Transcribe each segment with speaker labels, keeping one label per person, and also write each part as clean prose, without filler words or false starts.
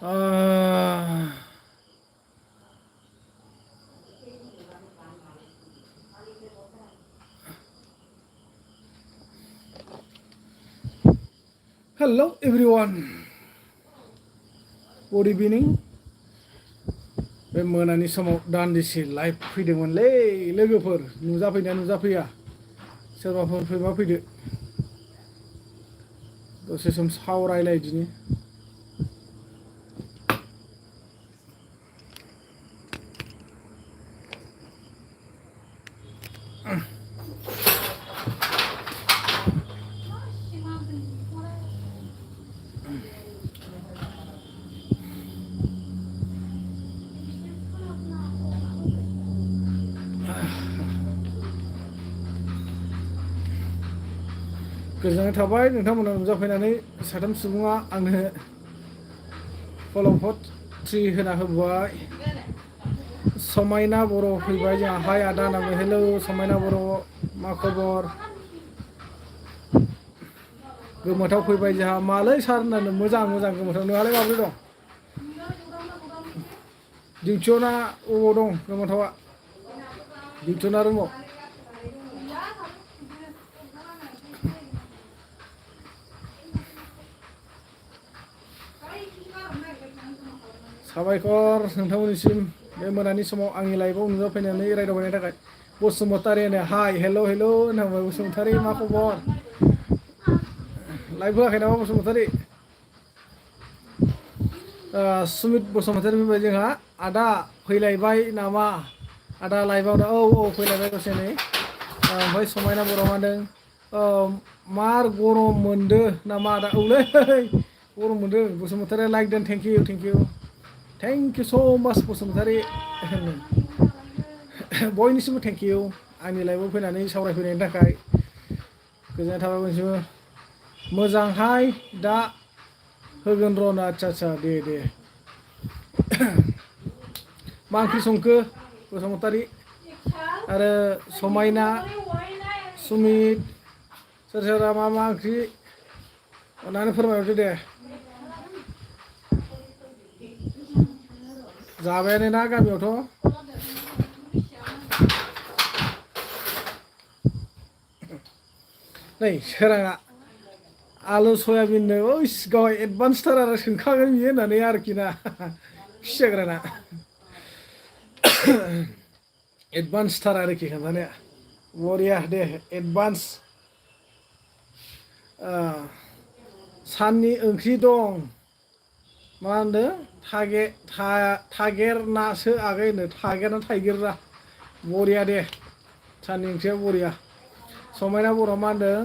Speaker 1: Uh, Hello everyone. Good evening. बे मोनानि समाव दान्दिसे लाइभ फैदोंमोनलै लोगोफोर नुजाफैया सोरबाफोर फैबा फैदो दसे सम सावरायलायदिनि गोजोननाय थाबाय नोंथांमोना नुजाफैनानै साथाम सुबुङा आंनो फलोफोर ट्रि होना होबाय समायना बर' फैबाय जोंहा हाय आदा होननानै हेलौ समायना बर' मा खबर गोमोथाव फैबाय जोंहा मालै सार होननानै मोजां गोमोथाव नोंहालाय माबोरै दं डिउटियाव ना अबाव दं गोमोथावा डिउटियाव ना रुमाव साबायखर नोंथांमोननिसिम बे मोनानि समाव आंनि लाइभआव नुजाफैनानै रायदावनायनि थाखाय बसुमतारी होनो हाय हेलौ होनबाय बसुमतारी मा खबर लाइभ होआखै नामा बसुमतारी सुमित बसुमतारी फैबाय जोंहा आदा फैलायबाय नामा आदा लाइभआव औ फैलायबाय दसेनै ओमफ्राय समायना बर' मा होनदों मार गरम मोनदो नामा आदा औलै गरम मोनदों बसुमतारी लाइक दोन थेंक इउ स' माच बसुमतारी बयनिसिमबो थेंक इउ आंनि लाइभआव फैनानै सावरायफैनायनि थाखाय गोजोननाय थाबाय बयनिसिमबो मोजांहाय दा होगोन र' आदसा दे मा ओंख्रि संखो बसुमतारी आरो समायना सुमित सोरबा मा ओंख्रि अननानै फोरमायहरदो दे जाबायानो ना गामियावथ' नै सोराङा आलु सयाबिननो ओइस गावहा एडभान्सथार आरो सोंखागोन बियो होननानै आरोखि ना फिसिजाग्राना एडभान्सथार आरोखि खोन्थानाया बरिया दे एडभान्स साननि ओंख्रि दं मा होनदों थागेर नासो आगै होनो थागेर ना थाइगिर बरिया दे साननि ओंख्रिया बरिया समायना बर' मा होनदों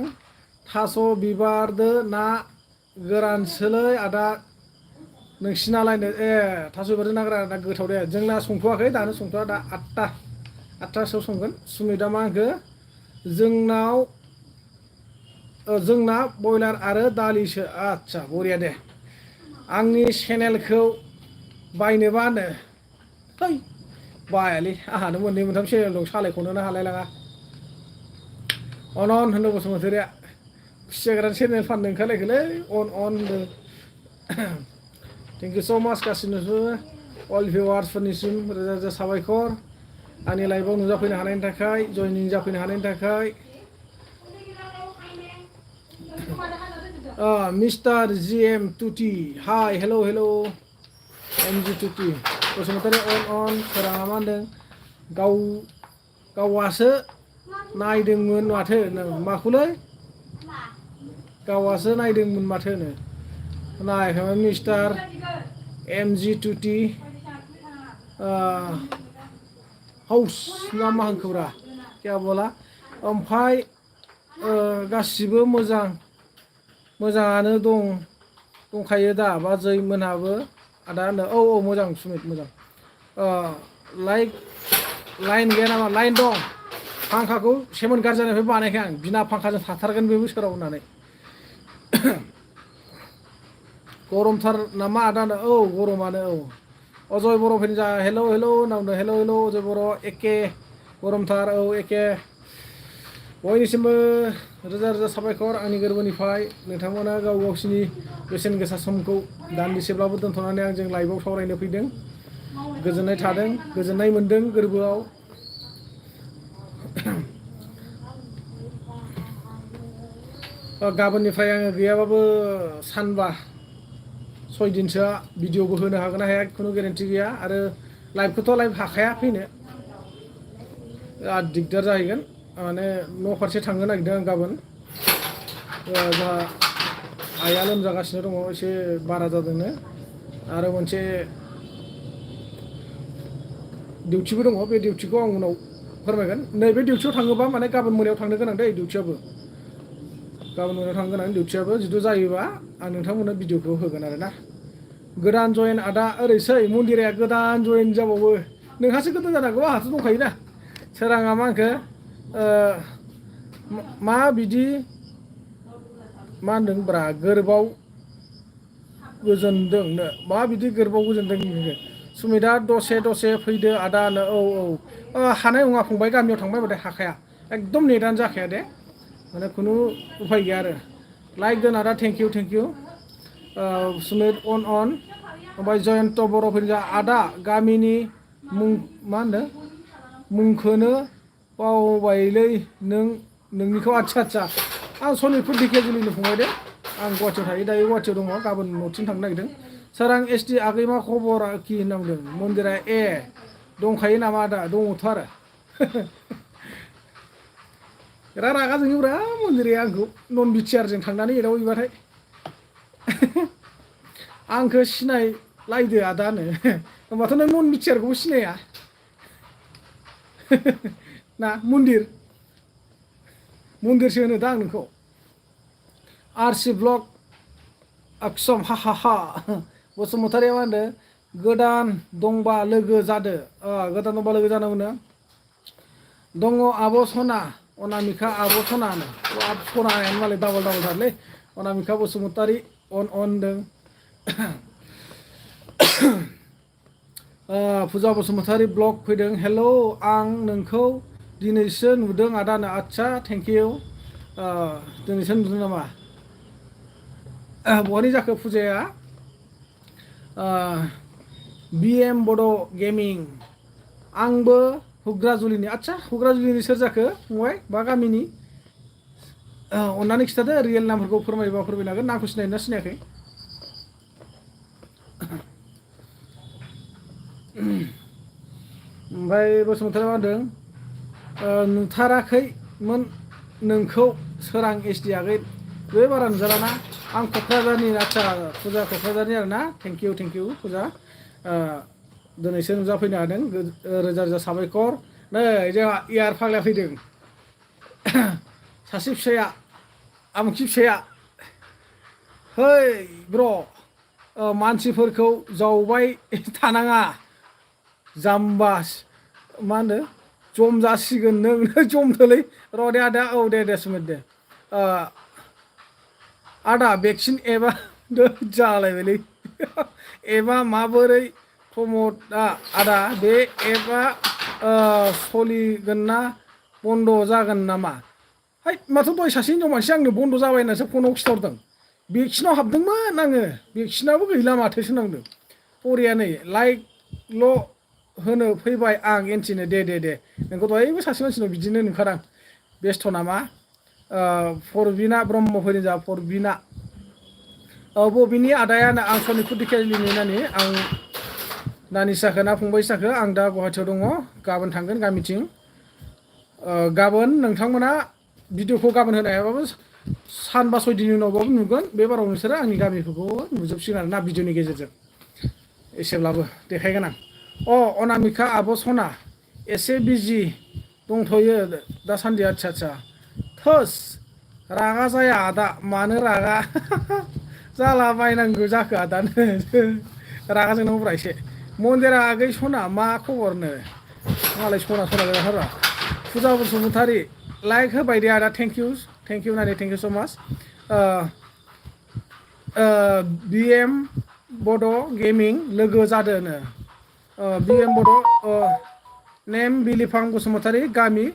Speaker 1: थास' बिबारदो ना गोरानसोलै आदा नोंसिनालायनो थास' बिबारजों ना गोरान गोथाव दे जोंना संथ'वाखै दानो संथ'वा दा आठथासोआव संगोन सुमितआ मा होनखो जोंना बयलार आरो दालिसो आदसा बरिया दे आंनि चेनेलखौ बायनोबा होनो है बायालै आंहानो मोननै मोनथाम चेनेल दं सालायख'नोनो हालायलाङा अन होनो बसुमतारीया खुसियाग्रानि चेनेल फाननो ओंखारलायखोलै अन होनदों थेंक इउ स' माच गासिनोबो अल भिवार्सफोरनिसिम रोजा साबायखर आंनि लाइभआव नुजाफैनो हानायनि थाखाय जयनिं जाफैनो हानायनि थाखाय मिस्टार GM तुति हाय हेलौ MG तुति बसुमतारी अन सोराङा मा होनदों गावासो नायदोंमोन माथो माखौलै गावासो नायदोंमोन माथो नायाखैमोन मिस्टार MG तुति हाउस ना मा होनखोब्रा क्या बोला ओमफ्राय गासिबो मोजाङानो दंखायो दा बाजै मोनहाबो आदा होनो औ मोजां सुमित मोजां लाइन गैया नामा लाइन दं फांखाखौ सेमोन गाज्रि जानायनिफ्राय बानायाखै आं बिना फांखाजों थाथारगोन बे बोसोराव होननानै गरमथार नामा आदा औ गरमानो अजय बर' फैनो जा हेलौ होनना बुंदों हेलौ अजय बर' एके गरमथार एके बयनिसिमबो रोजा रोजा साबायखर आंनि गोरबोनिफ्राय नोंथांमोना गाव गावसिनि बेसेन गोसा समखौ दान्दिसेब्लाबो दोनथ'नानै आंजों लाइभआव सावरायनो फैदों गोजोननाय थादों गोजोननाय मोन्दों गोरबोआव गाबोननिफ्राय आङो गैयाबाबो सानबा 6 दिनसोआ भिडिअबो होनो हागोन ना हाया खुनु गेरेन्टि गैया आरो लाइभखौथ' लाइभ हाखाया फैनो दिगदार जाहैगोन माने न' फारसे थांनो नागिरदों आं गाबोन जोंहा आइया लोमजागासिनो दङ एसे बारा जादोंनो आरो मोनसे डिउटिबो दङ बे डिउटिखौ आं उनाव फोरमायगोन नैबे डिउटियाव थाङोबा माने गाबोन मोनायाव थांनो गोनां दै डिउटियाबो गाबोन मोनायाव थांनो गोनां डिउटियाबो जुदि जायोबा आं नोंथांमोननो भिडिअखौ होगोन आरो ना गोदान जयेन आदा ओरैसै मन्दिरा गोदान जयेन जाबावो नोंहासो गोदान जानांगौ आंहाथ' दंखायोना सोराङा मा होनखो मा बिदि मा होनदोंब्रा गोरबाव गोजोनदोंनो मा बिदि गोरबाव गोजोनदों सुमिदा दसे फैदो आदानो औ हानाय नङा फंबाय गामियाव थांबाय बाथाय हाखाया एकदम नेटानो जाखाया दे माने खुनु उफाय गैया आरो लाइक दोन आदा थेंक इउ सुमित अन ओमफ्राय जयन्त बर' फैजा आदा गामिनि मुं मा होनदों मुंखौनो बावबायलै नोंनिखौ आच्छा आं सनितपुर ढेकियाजुलिनि फंबाय दे आं गुवाहाटियाव थायो दायो गुवाहाटियाव दङ गाबोन न'थिं थांनो नागिरदों सोरां एसटि आगै मा खबर कि होनना बुंदों मन्दिरा दंखायो नामा आदा दङथ' आरो बिराद रागा जोङोब्रा मन्दिरा आंखौ नन बिटिआरजों थांनानै एदावहैबाथाय आंखौ सिनायलायदो आदानो होमबाथ' नों नन बिटिआरखौबो सिनाया ना मन्दिरसो होनो दा आं नोंखौ आरसि ब्लक आक्सम हा बसुमतारिया मा होनदों गोदान दंबा लोगो जादो गोदान दंबा लोगो जानो मोनो दङ आब' सना अनामिका आब' सनानो सनायानो मालाय डाबल थारलै अनामिका बसुमतारि अन होनदों फुजा बसुमतारि ब्लग फैदों हेलौ आं नोंखौ दिनैसो नुदों आदानो आच्छा थेंक इउ दिनैसो नुदों नामा बहानि जाखो फुजाया बिएम बड' गेमिं आंबो हुग्राजुलिनि आच्छा हुग्राजुलिनि सोर जाखो फंबाय बा गामिनि अन्नानै खिथादो रियेल नामफोरखौ फोरमायोबा फोरमायनो हागोन नामखौ सिनायना सिनायाखै ओमफ्राय बसुमतारी मा होनदों नुथाराखैमोन नोंखौ सोरां एसडि आगै बे बारा नुजालाना आं क'क्राझारनि आच्छा फुजा क'क्राझारनि आरो ना थेंक इउ फुजा दिनैसो नुजाफैनो हादों रोजा रोजा साबायखर नै जोंहा इयार फाग्ला फैदों सासे फिसाया आमुखि फिसाया है ब्र' मानसिफोरखौ जावबाय थानाङा जाम्बास मा होनो जम जासिगोन नों जमदोलै र' दे आदा औ दे सुमित दे आदा भेक्सिन एबा जालायबायलै एबा माबोरै प्रमदा आदा बे एबा सलिगोन ना बन्द' जागोन नामा है माथो दहाय सासे हिनजाव मानसि आंनो बन्द' जाबाय होननासो फनाव खिथाहरदों भेक्सिनाव हाबदोंमोन आङो भेक्सिनाबो गैला माथोसो होननांदों बरिया नै लाइकल' होनो फैबाय आं एन्टिनो दे नोंखौ दहायबो सासे मानसिनाव बिदिनो नुखादां बेस्थ' नामा परबिना ब्रह्मफोरनि जा परबिना बबेनि आदायानो आं सनितपुर ढेकियाजुलिनि नानि आं नानि साखो ना फंबाय साखो आं दा गुवाहाटियाव दङ गाबोन थांगोन गामिथिं गाबोन नोंथांमोना भिडिअखौ गाबोन होनो हायाबाबो सानबा 6 दिननि उनावबाबो नुगोन बे बाराव नोंसोरो आंनि गामिफोरखौ नुजोबसिगोन आरो ना भिडिअनि गेजेरजों एसेब्लाबो देखायगोन आं अनामिका आब' सना एसे बिजि दंथ'यो दासान्दि आच्छा थोस रागा जाया आदा मानो रागा जाला बायनांगौ जाखो आदानो रागा जोंनांगौब्रा एसे मन्दिरा आगै सना मा खबरनो मालाय सना जाथारा फुजा बसुमतारी लाइक होबाय दे आदा थेंक इउ नानि थेंक इउ स' माच बिएम बड' गेमिं लोगो जादोनो बिएम बड' नेम बिलिफां बसुमतारी गामि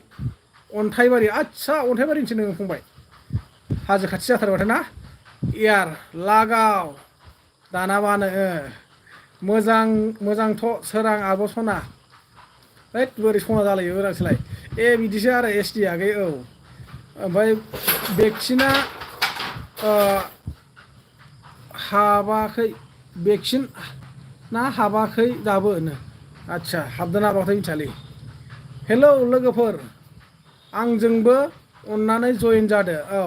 Speaker 1: अन्थाइबारि आच्छा अन्थाइबारिनिसो नोङो फंबाय हाजो खाथि जाथारबाथाय ना एयार लागाव दानाबानो मोजां मोजांथ' सोरां आब' सना हैद बोरै सना जालायो बोरांसोलाय बिदिसो आरो एसटि आगै औ ओमफ्राय भेक्सिना हाबाखै भेक्सिन ना हाबाखै दाबो नो आच्छा हाबदों ना हाबाखै मिथियालै हेलौ लोगोफोर आंजोंबो अननानै जइन जादो औ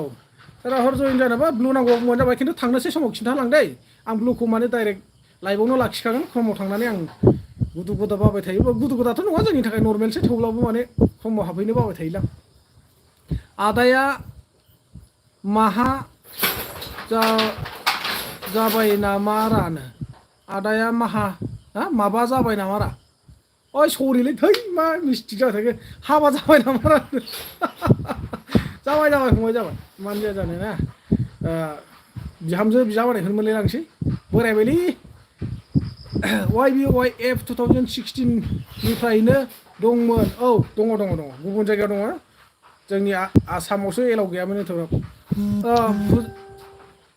Speaker 1: सोरबाफोर जइन जानोबा ब्लु नांगौ बुंबानो जाबाय खिन्थु थांनोसै समाव खिन्थालां दै आं ब्लुखौ माने डाइरेक्ट लाइभआवनो लाखिखागोन क्रमआव थांनानै आं गुदु गुदा बाबाय थायो गुदु गुदाथ' नङा जोंनि थाखाय नर्मेलसो थेवब्लाबो माने क्रमआव हाबहैनो बाबाय थायोलां आदाया माहा जाबाय नामारानो आदाया माहा माबा जाबाय नामारा ओइ सरिलै थै मा मिस्टेक जाबाय थाखो हाबा जाबाय नामारा जाबाय जाबाय फंबाय जाबाय मानो जाया जानो ना बिहामजो बिजामादैखौनो मोनलायलांसै बोरायबायलै वाइ एफ 2016निफ्रायनो दंमोन औ दङ गुबुन जायगायाव दङ जोंनि आसामावसो एलाव गैयामोन एथ'ग्राब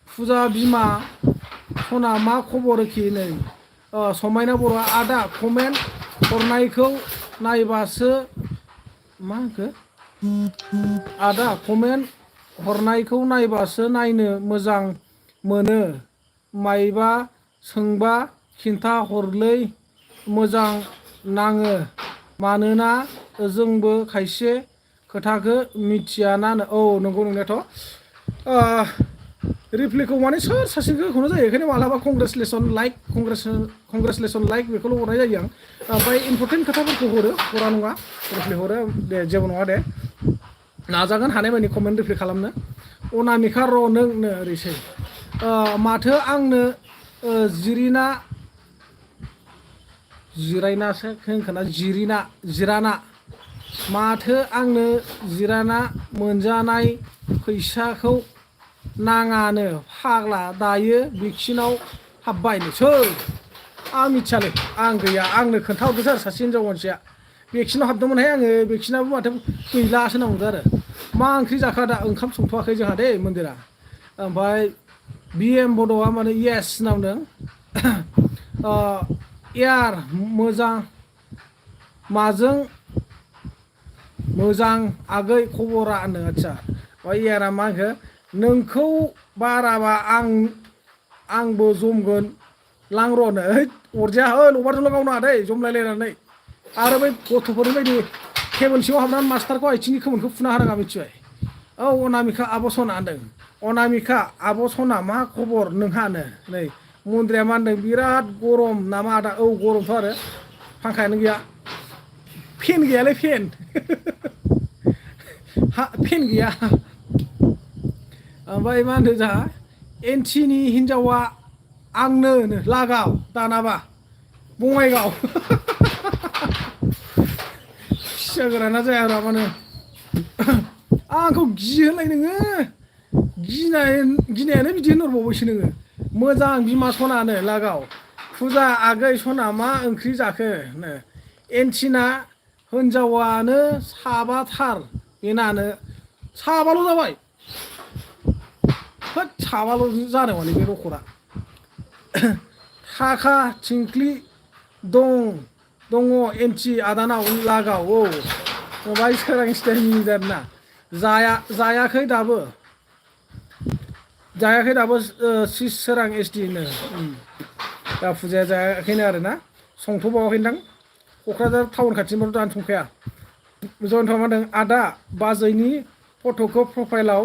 Speaker 1: फुजा बिमा सना मा खबरखि नै समायना बर'आ आदा कमेन्ट हरनायखौ नायबासो मा होनखो आदा कमेन्ट हरनायखौ नायबासो नायनो मोजां मोनो मायबा सोंबा खिन्था हरलै मोजां नाङो मानोना जोंबो खायसे खोथाखौ मिथियाना औ नंगौ नंनायाथ' रिप्लाइखौ माने सोर सासेखौनो जायो बेखायनो मालाबा कंग्रेसुलेसन लाइक बेखौल' हरनाय जायो आं ओमफ्राय इम्परटेन्ट खोथाफोरखौ हरा नङा रिप्लाइ हरो दे जेबो नङा दे नाजागोन हानायमानि कमेन्ट रिप्लाइ खालामनो अनामिका र' नोंनो ओरैसै माथो आंनो जिरायनासो होनखोना जिराना माथो आंनो जिराना मोनजानाय फैसाखौ नाङानो फाग्ला दायो भेक्सिनाव हाबबायनो सोर आं मिथियालै आं गैया आंनो खोन्थाहरदो सोर सासे हिनजाव मानसिया भेक्सिनाव हाबदोंमोनहाय आङो भेक्सिनाबो माथो गैलासो होनना बुंदों आरो मा ओंख्रि जाखो दा ओंखाम संथ'वाखै जोंहा दे मन्दिरा ओमफ्राय BM बड'आ माने येस होनना बुंदों एयार मोजां माजों मोजां आगै खबरा होनदों आच्छा ओमफ्राय एयारा मा होनखो नोंखौ बाराबा आंबो जमगोन लांर'नो अरजाया लबारजोंल' गावनाङा दै जमलायलायनानै आरो बै गथ'फोरनि बायदि टेबोल सिङाव हाबनानै मास्टारखौ आथिंनि खोमोनखौ फुना होनाङा मिथिबाय औ अनामिका आब' सना होनदों अनामिका आब' सना मा खबर नोंहानो नै मन्दिराया मा होनदों बिराद गरम नामा आदा औ गरमथ' आरो फांखायानो गैया फेन गैयालै फेन फेन गैया ओमफ्राय मा होनदों जोंहा एनटिनि हिनजावा आंनो लागाव दानाबा बङाइगाव फिसा गोराना जायाब्रा मानो आंखौ गियो होनलाय नोङो गिनायानो बिदि होनहरबावबायसो नोङो मोजां बिमा सनानो लागाव फुजा आगै सना मा ओंख्रि जाखो एनटिना हिनजावानो साबाथार बेनानो साबाल' जाबाय होद साबाल' जादों माने बे रखरा थाखा थिंख्लि दङ एनटि आदानाव लागाव औ ओमफ्राय सोरां स्टाइलनि आरोना जायाखै दाबो सोरां एसटिनो दा फुजाया जायाखैनो आरोना संथ'बावाखैदां क'क्राझार टाउन खाथिनिफ्राय दानो संखाया जयन्त मा होनदों आदा बाजैनि फट'खौ प्रफाइलाव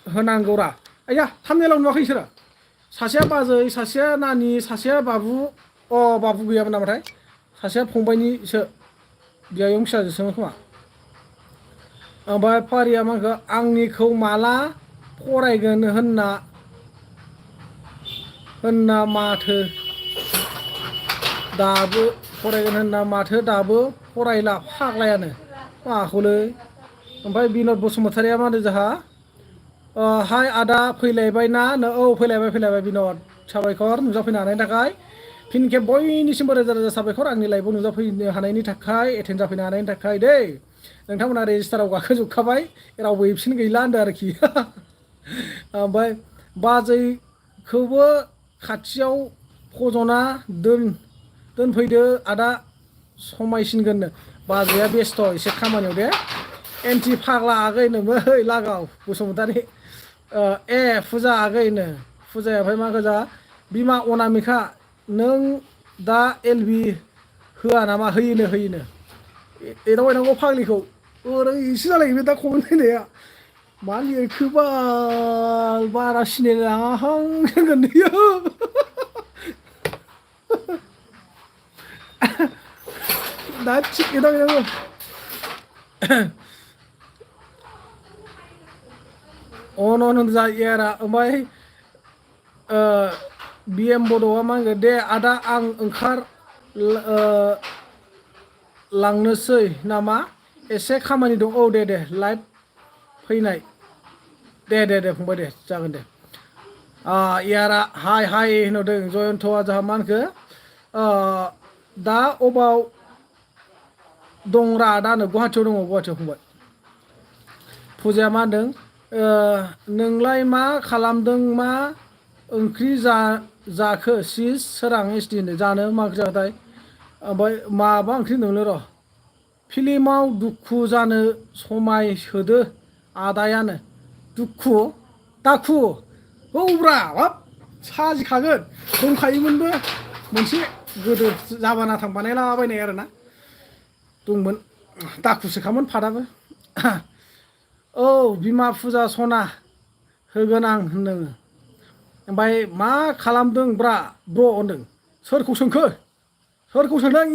Speaker 1: होनांगौरा आइया थामनेलाव नुवाखै बिसोरो सासेया बाजै सासेया नानि सासेया बाबु बाबु गैयामोन नामाथाय सासेया फंबायनिसो बियायं फिसाजोसोमोन खोमा ओमफ्राय फारिया मा होनखो आंनिखौ माला फरायगोन होनना माथो दाबो फरायला फाग्लायानो माखौलै ओमफ्राय बिनद बसुमतारिया मा होनदों जोंहा हाय आदा फैलायबाय ना औ फैलायबाय बिनद साबायखर नुजाफैनो हानायनि थाखाय फिन खेब बयनिसिमबो रोजा रोजा साबायखर आंनि लाइभआव नुजाफैनो हानायनि थाखाय एटेन्ड जाफैनो हानायनि थाखाय दै नोंथांमोना रेजिस्टाराव गाखोजोबखाबाय रावबो एबसेन्ट गैला होनदों आरोखि ओमफ्राय बाजैखौबो खाथियाव फजना दोनफैदो आदा समायसिनगोननो बाजैया बेस्थ' एसे खामानियाव दे एन्टि फाग्ला आगैनोमै लागाव बसुमतारी ए फुजा आगैनो फुजाया ओमफ्राय मा गोजा बिमा अनामिका नों दा एलबि होआ नामा होयोनो एदावबायनांगौ फाग्लिखौ ओरैसो जालायो बे दा कमेन्ट फैनाया मा लिरखोबाल बारा सिनायलाङाहां होनगोन बियो दा थिग एदावबायनांगौ अन जा एरा ओमफ्राय बिएम बड'आ मा होनगोन दे आदा आं लांनोसै नामा एसे खामानि दं औ दे लाइभ फैनाय दे फंबाय दे जागोन दे यारा हाय होनदों जयन्तआ जाहा मा होनखो दा अबाव दंरा दानो गुवाहाटियाव दङ गुवाहाटियाव फंबाय फुजाया मा होनदों नोंलाय मा खालामदों मा ओंख्रि जाखो सिस सोरां एसटि होनो जानो मा ओंख्रि जाखोथाय ओमफ्राय माबा ओंख्रि होनदोंलै र' फिल्माव दुखु जानो समाय होदो आदायानो दुखु दाखु औब्रा हाब साजिखागोन दंखायोमोनबो मोनसे गोदो जाबाना थां बानायलाबायनाय आरोना दंमोन दाखुसोखामोन फादाबो औ बिमा फुजा सना होगोन आं होनदों ओमफ्राय मा खालामदों ब्र होनदों सोरखौ सोंखो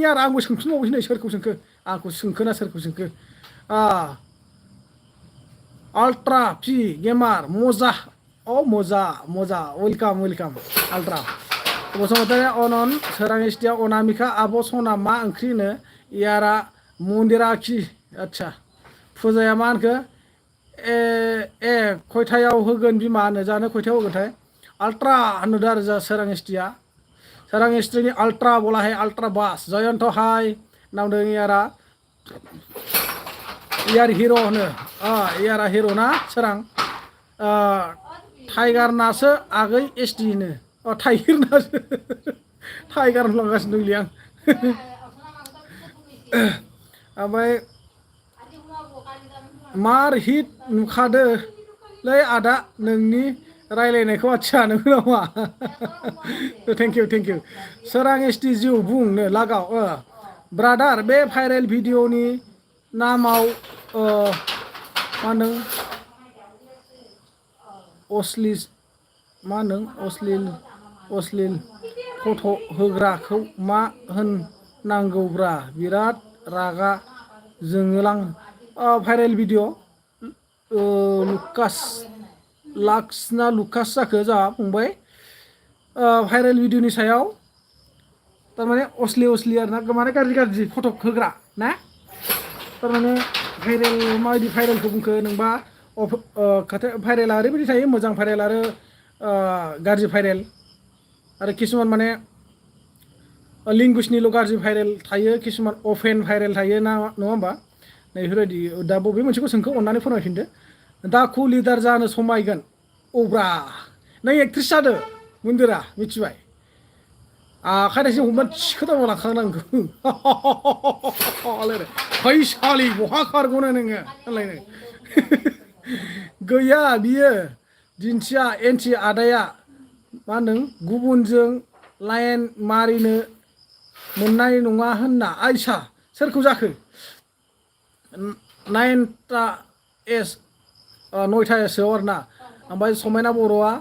Speaker 1: यार आंबो सोंफिनबावबायसो नै सोरखौ सोंखो आंखौ सोंखोना सोरखौ सोंखो आल्ट्रा पि गेमार मजा मजा वेलकाम आल्ट्रा बसुमतारी अनन सोरां एसटिया अनामिका आब' सना मा ओंख्रि होनो यारा मन्दिरा खि आदसा फुजाया मा होनखो ए खयथायाव होगोन बिमा होनो जानो खयथायाव होगोनथाय आल्ट्रा होनदों आरो जा सोरां एसटिया सोरां एसटिनि आल्ट्रा बोला है आल्ट्रा बास जयन्त हाय नामदों यारा यार हिर' होनो यारा हिर' ना सोरां टाइगार नासो आगै एसटि होनो टाइगार नासो टाइगार होनलांगासिनो दंलै आं ओमफ्राय मार हिट नुखादोलै आदा नोंनि रायलायनायखौ आदसा नंगौ नामा थेंक इउ सोरां एसटि जिउ बुंनो लागाव ब्रादार बे भाइरेल भिडिअनि नामाव मा होनदों अश्लील फट' होग्राखौ मा होननांगौब्रा बिराद रागा जोङोलां भाइरेल भिडिअ लुकास जाखो जोंहा फंबाय भाइरेल भिडिअनि सायाव थारमाने असलि आरोना माने गाज्रि फट' होग्रा ना थारमाने भाइरेल माबायदि भाइरेलखौ बुंखो नोंबा खोथा भाइरेला ओरैबायदि थायो मोजां भाइरेल आरो गाज्रि भाइरेल आरो किसुमान माने लेंगुवेजनिल' गाज्रि भाइरेल थायो किसुमान अफेन भाइरेल थायो ना नङा होमबा नै बेफोरबायदि दा बबे मोनसेखौ सोंखो अननानै फोरमायफिनदो दाखु लिडार जानो समायगोन अब्रा नों एक्ट्रिस जादो मन्दिरा मिथिबाय आखायजों हमना थिखोदावना लांखानांगौ फैसालि बहा खारग'नो नोङो होनलायनो गैया बियो दिन्थिया एन्टि आदाया मा होनदों गुबुनजों लाइन मारिनो मोननाय नङा होनना आयसा सोरखौ जाखो 9टा एस 9टासोआव आरोना ओमफ्राय समायना बर'आ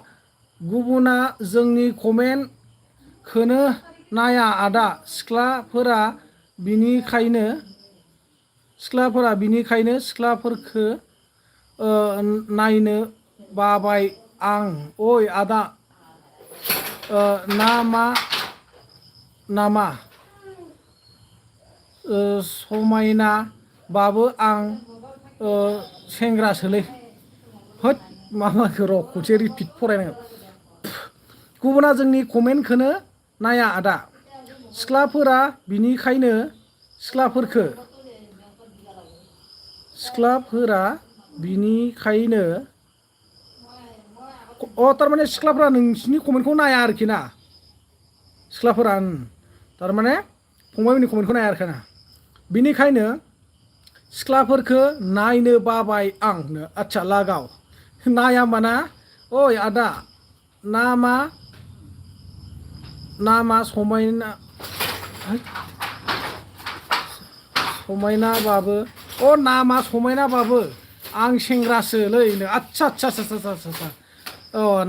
Speaker 1: गुबुना जोंनि कमेन्ट खोनो नाया आदा सिख्लाफोरा बिनिखायनो सिख्लाफोरखो नायनो बाबाय आं ओइ आदा नामा समायना बाबो आं सेंग्रासोलै होद माबाखौ र' खनसे रिपिट फरायनांगोन गुबुना जोंनि कमेन्टखौनो नाया आदा सिख्लाफोरा बिनिखायनो सिख्लाफोरखो सिख्लाफोरा बिनिखायनो थारमाने सिख्लाफोरा नोंसिनि कमेन्टखौ नाया आरोखि ना सिख्लाफोरा थारमाने फंबायमोननि कमेन्टखौ नाया आरोखि ना बिनिखायनो सिख्लाफोरखौ नायनो बाबाय आंनो आच्छा लागाव नाया होमबा ना ओइ आदा नामा समायना समायनाबाबो नामा समायनाबाबो आं सेंग्रासोलै आच्छा आच्छा आच्छा आच्छा आच्छा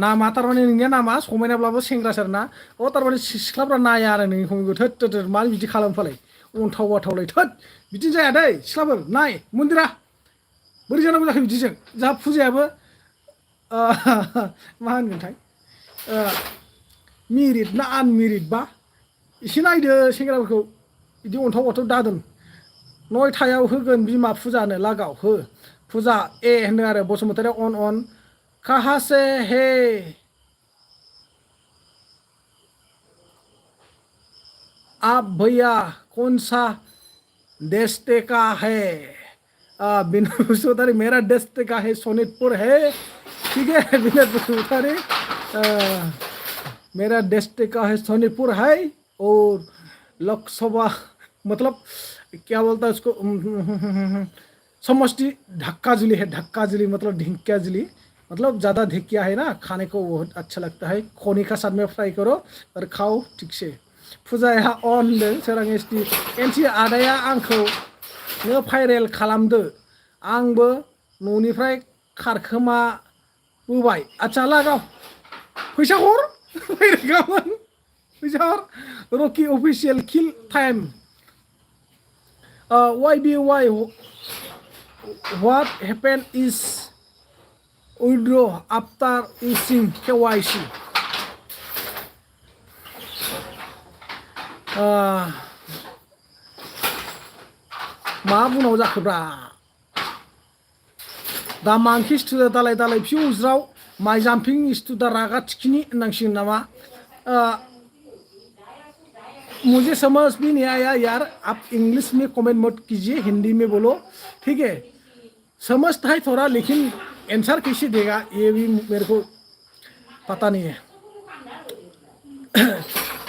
Speaker 1: नामा थारमाने नोंनिया नामा समायनाब्लाबो सेंग्रासो आरोना थारमाने सिख्लाफ्रा नाया आरो नोंनि कमेन्टखौ थोद थोद थोद मानो बिदि खालामफालाय अन्थाव बाथावलाय थोद बिदिनो जाया दै सिख्लाफोर नाय मन्दिरा बोरै जानांगौ जाखो बिदिजों जा फुजायाबो मा होनगोनथाय मेरिट ना आनमेरिट बा एसे नायदो सेंग्राफोरखौ बिदि अन्थाव बाथाव दादों 9टायाव होगोन बिमा फुजानो लागाव हो फुजा होनो आरो बसुमतारी अन कहाँ से है आप भैया कौन सा देश का है विनोद बसुमतारी मेरा देश का है सोनितपुर है ठीक है विनोद बसुमतारी मेरा देश का है सोनितपुर है और लोकसभा मतलब क्या बोलता है उसको समष्टि ढक्काजुली है ढक्काजुली मतलब ढिंक्याजुली मतलब ज़्यादा ढिकिया है ना खाने को बहुत अच्छा लगता है खोनी का साथ में फ्राई करो और खाओ ठीक से फुजाया अन सोरां एसटि एनसि आदाया आंखौ नो भाइरेल खालामदो आंबो न'निफ्राय खारखोमाबोबाय आच्छा लागाव फैसा हर फैसा हर Rocky official kill time why what happened is withdraw after using KYC मा बुंनांगौ जाखोब्रा दा मांखि स्टुदा दालाय दालाय फिउज्राव माइ जाम्पिं स्टुदा रागा थिखिनि होननांसिगोन नामा मुझे समझ भी नहीं आया यार आप इंग्लिश में कमेंट मत कीजिए हिंदी में बोलो ठीक है समझता है थोड़ा लेकिन आंसर कैसे देगा ये भी मेरे को पता नहीं है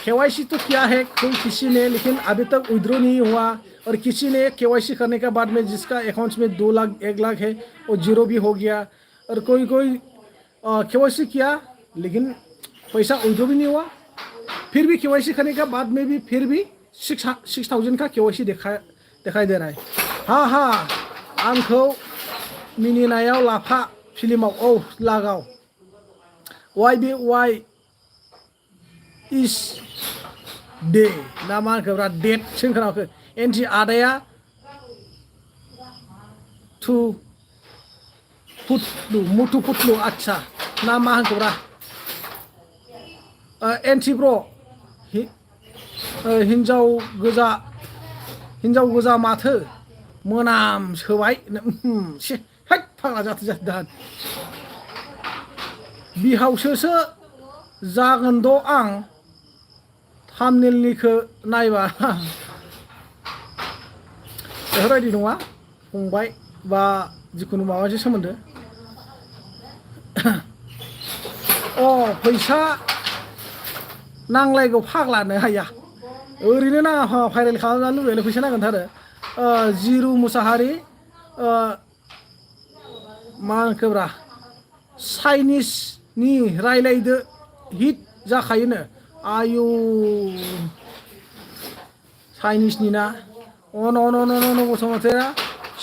Speaker 1: केवाईसी तो क्या है कोई किसी ने लेकिन अभी तक विड्रॉ नहीं हुआ और किसी ने केवाईसी करने के बाद में जिसका अकाउंट्स में 2 लाख 1 लाख है वो 0 भी हो गया और कोई केवाईसी किया लेकिन पैसा विड्रॉ भी नहीं हुआ फिर भी केवाईसी करने के बाद में भी फिर भी 6,000 का केवाईसी दिखाई दे रहा है हाँ आंखौ मिनिनायाव लाफा फिल्माव लागाव वाई इस डे ना मा होनखो बिराद डेट सोंखोनाखो एनटि आदाया टु फुटलु मुथु फुटलु आच्छा ना मा होनखो ब्रा एनटि ब्र हिन्जाव गोजा माथो मोनाम सोबाय हैद फाग्ला जाथो दान बिहावसोसो जागोन द' आं थामनेलनिखौ नायबा बेफोरबायदि नङा फंबाय बा जिखुनु माबा मोनसे सोमोन्दो फैसा नांलायगौ फाग्लानो हाया ओरैनो नाङा भाइरेल खालामनानै लुबैनानै फैसा नांगोनथारो जिरु मुसाहारि मा होनखोब्रा चाइनिसनि रायलायदो हिट जाखायोनो आयु चाइनिसनि ना अन बसुमतारीया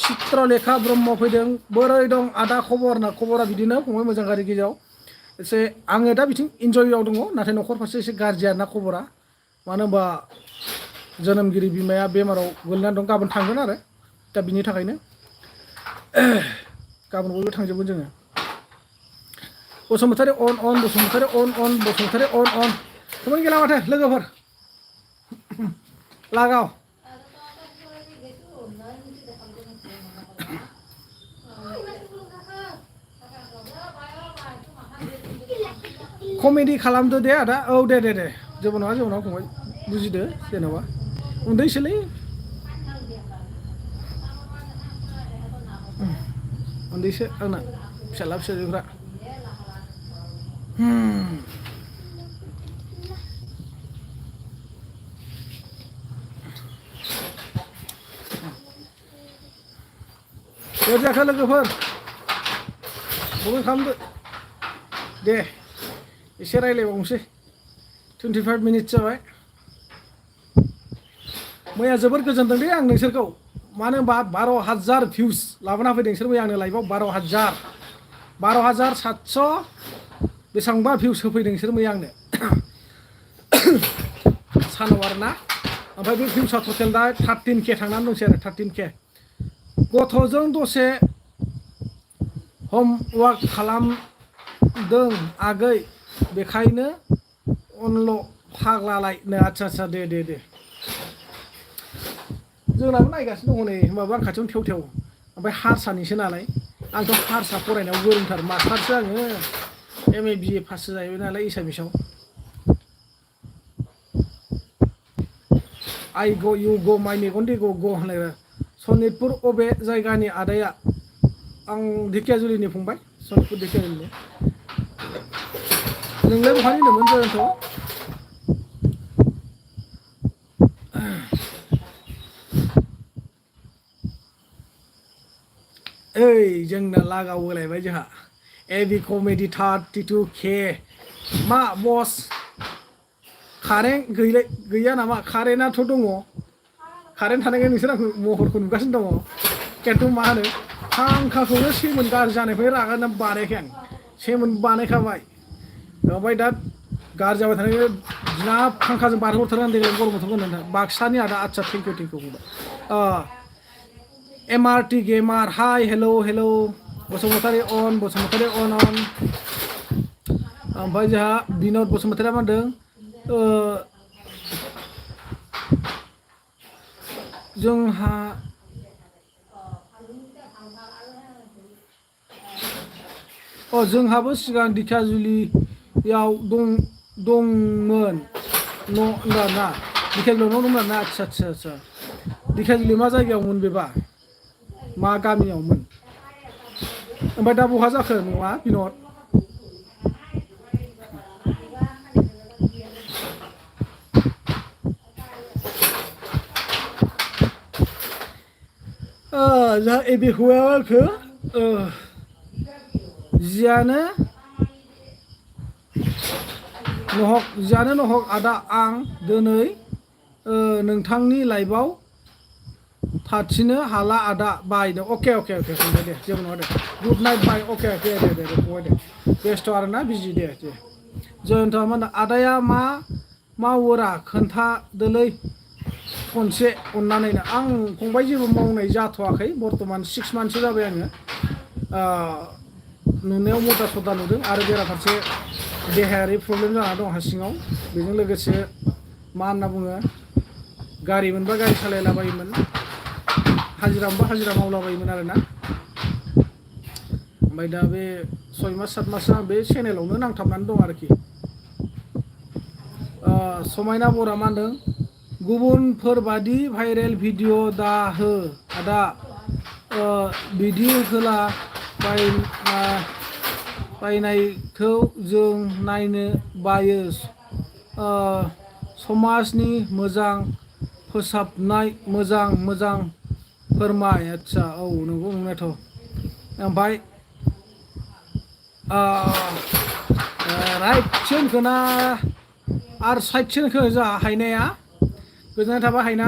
Speaker 1: चित्रलेखा ब्रह्म फैदों बोरै दं आदा खबरा बिदिनो फंबाय मोजां गाज्रि गेजेराव एसे आङो दा बिथिं इन्जयआव दङ नाथाय न'खर फारसे एसे गाज्रि आरोना खबरा मानो होनबा जोनोमगिरि बिमाया बेमाराव गोलैनानै दं गाबोन थांगोन आरो दा बिनि थाखायनो गाबोन बयबो थांजोबगोन जोङो बसुमतारी बसुमतारी अन कमेन्ट गैला माथो लोगोफोर लागाव कमेडि खालामदो दे आदा दे जेबो नङा फंबाय बुजिदो जेनेबा उन्दैसोलै उन्दैसो आंना फिसाला फिसाजोफ्रा सोर जाखो लोगोफोर कमेन्ट खालामदो दे एसे रायलायबावनोसै 25 मिनिट जाबाय मैया जोबोर गोजोनदों दे आं नोंसोरखौ मानो होनबा 12,000 भिउस लाबोना फैदों नोंसोर मैया आंनो लाइभआव 12,700 बेसेबांबा भिउस होफैदों नोंसोर मैया आंनो सानाव आरोना ओमफ्राय बे भिउसा टटेल दा 13K थांनानै दंसै आरो 13K गथ'जों दसे हमवार्क खालामदों आगै बेखायनो अनल' फाग्लालायनो आच्छा दे जोंनाबो नायगासिनो दङ नै होमबाबो आं खाथियावनो थेव ओमफ्राय हारसानिसो नालाय आंथ' हारसा फरायनायाव गोरोंथार मास्टारसो आङो MA BA पाससो जाहैबाय नालाय एसामिसाव आइ ग इउ ग माइ मेगन दे ग होनलाय सनितपुर अबे जायगानि आदाया आं ढेकियाजुलिनि फंबाय सनितपुर ढेकियाजुलिनि नोंलाय बहानि होनदोंमोन जयन्त ओइ जोंना लागाव होलायबाय जोंहा AB कमेडि 32K मा बस कारेन्ट गैया नामा कारेन्टआथ' दङ कारेन्ट थानायखाय नोंसोर आंखौ महरखौ नुगासिनो दङ खिन्थु मा होनो फांखाखौनो सेमोन गाज्रि जानायनिफ्राय रागा बानायाखै आं सेमोन बानायखाबाय ओमफ्राय दा गाज्रि जाबाय थानायखाय बिना फांखाजों बारहरथारनानै देग्लाय गरम बोथोर होननानै बाक्सानि आदा आच्छा थेंकिउ फंबाय MRT गेमार हाय हेलौ बसुमतारी अन ओमफ्राय जोंहा बिनद बसुमतारीया मा होनदों जोंहाबो सिगां ढेकियाजुलियाव दंमोन ना ढेकियाजुलियाव दंमोन ना आच्छा ढेकियाजुलि मा जायगायावमोन बेबा मा गामियावमोन ओमफ्राय दा बहा जाखो न'आ बिनद जोंहा एबे हौवाखौ जियानो नहक आदा आं दिनै नोंथांनि लाइभआव थाथिनो हाला आदा बाय दे अके फंबाय दे जेबो नङा दे गुड नाइट बाय अके दे फंबाय दे बेस्थ' आरोना बिजि दे जयन्त मा होनो आदाया मा मावोरा खोन्थादोलै खनसे अननानैनो आं फंबाय जेबो मावनाय जाथ'वाखै बर्थमान 6 मान्थसो जाबाय आङो नुनायाव मदा सदा नुदों आरो बेराफारसे देहायारि प्रब्लेम जाना दं हा सिङाव बेजों लोगोसे मा होनना बुङो गारि मोनबा गारि सालायलाबायोमोन हाजिरा मोनबा हाजिरा मावलाबायोमोन आरोना ओमफ्राय दा बे 6 मास 7 मासआ बे चेनेलावनो नांथाबनानै दं आरोखि समायना बरा मा होनदों गुबुनफोरबादि भाइरेल भिडिअ दा हो आदा बिदि होला बायनायखौ जों नायनो बायो समाजनि मोजां फोसाबनाय मोजां फोरमाय आच्छा औ नंगौ नंनायाथ' ओमफ्राय राइटसो होनखोना आरो साइडसो होनखो जोंहा हायनाया गोजोननाय थाबाय हायना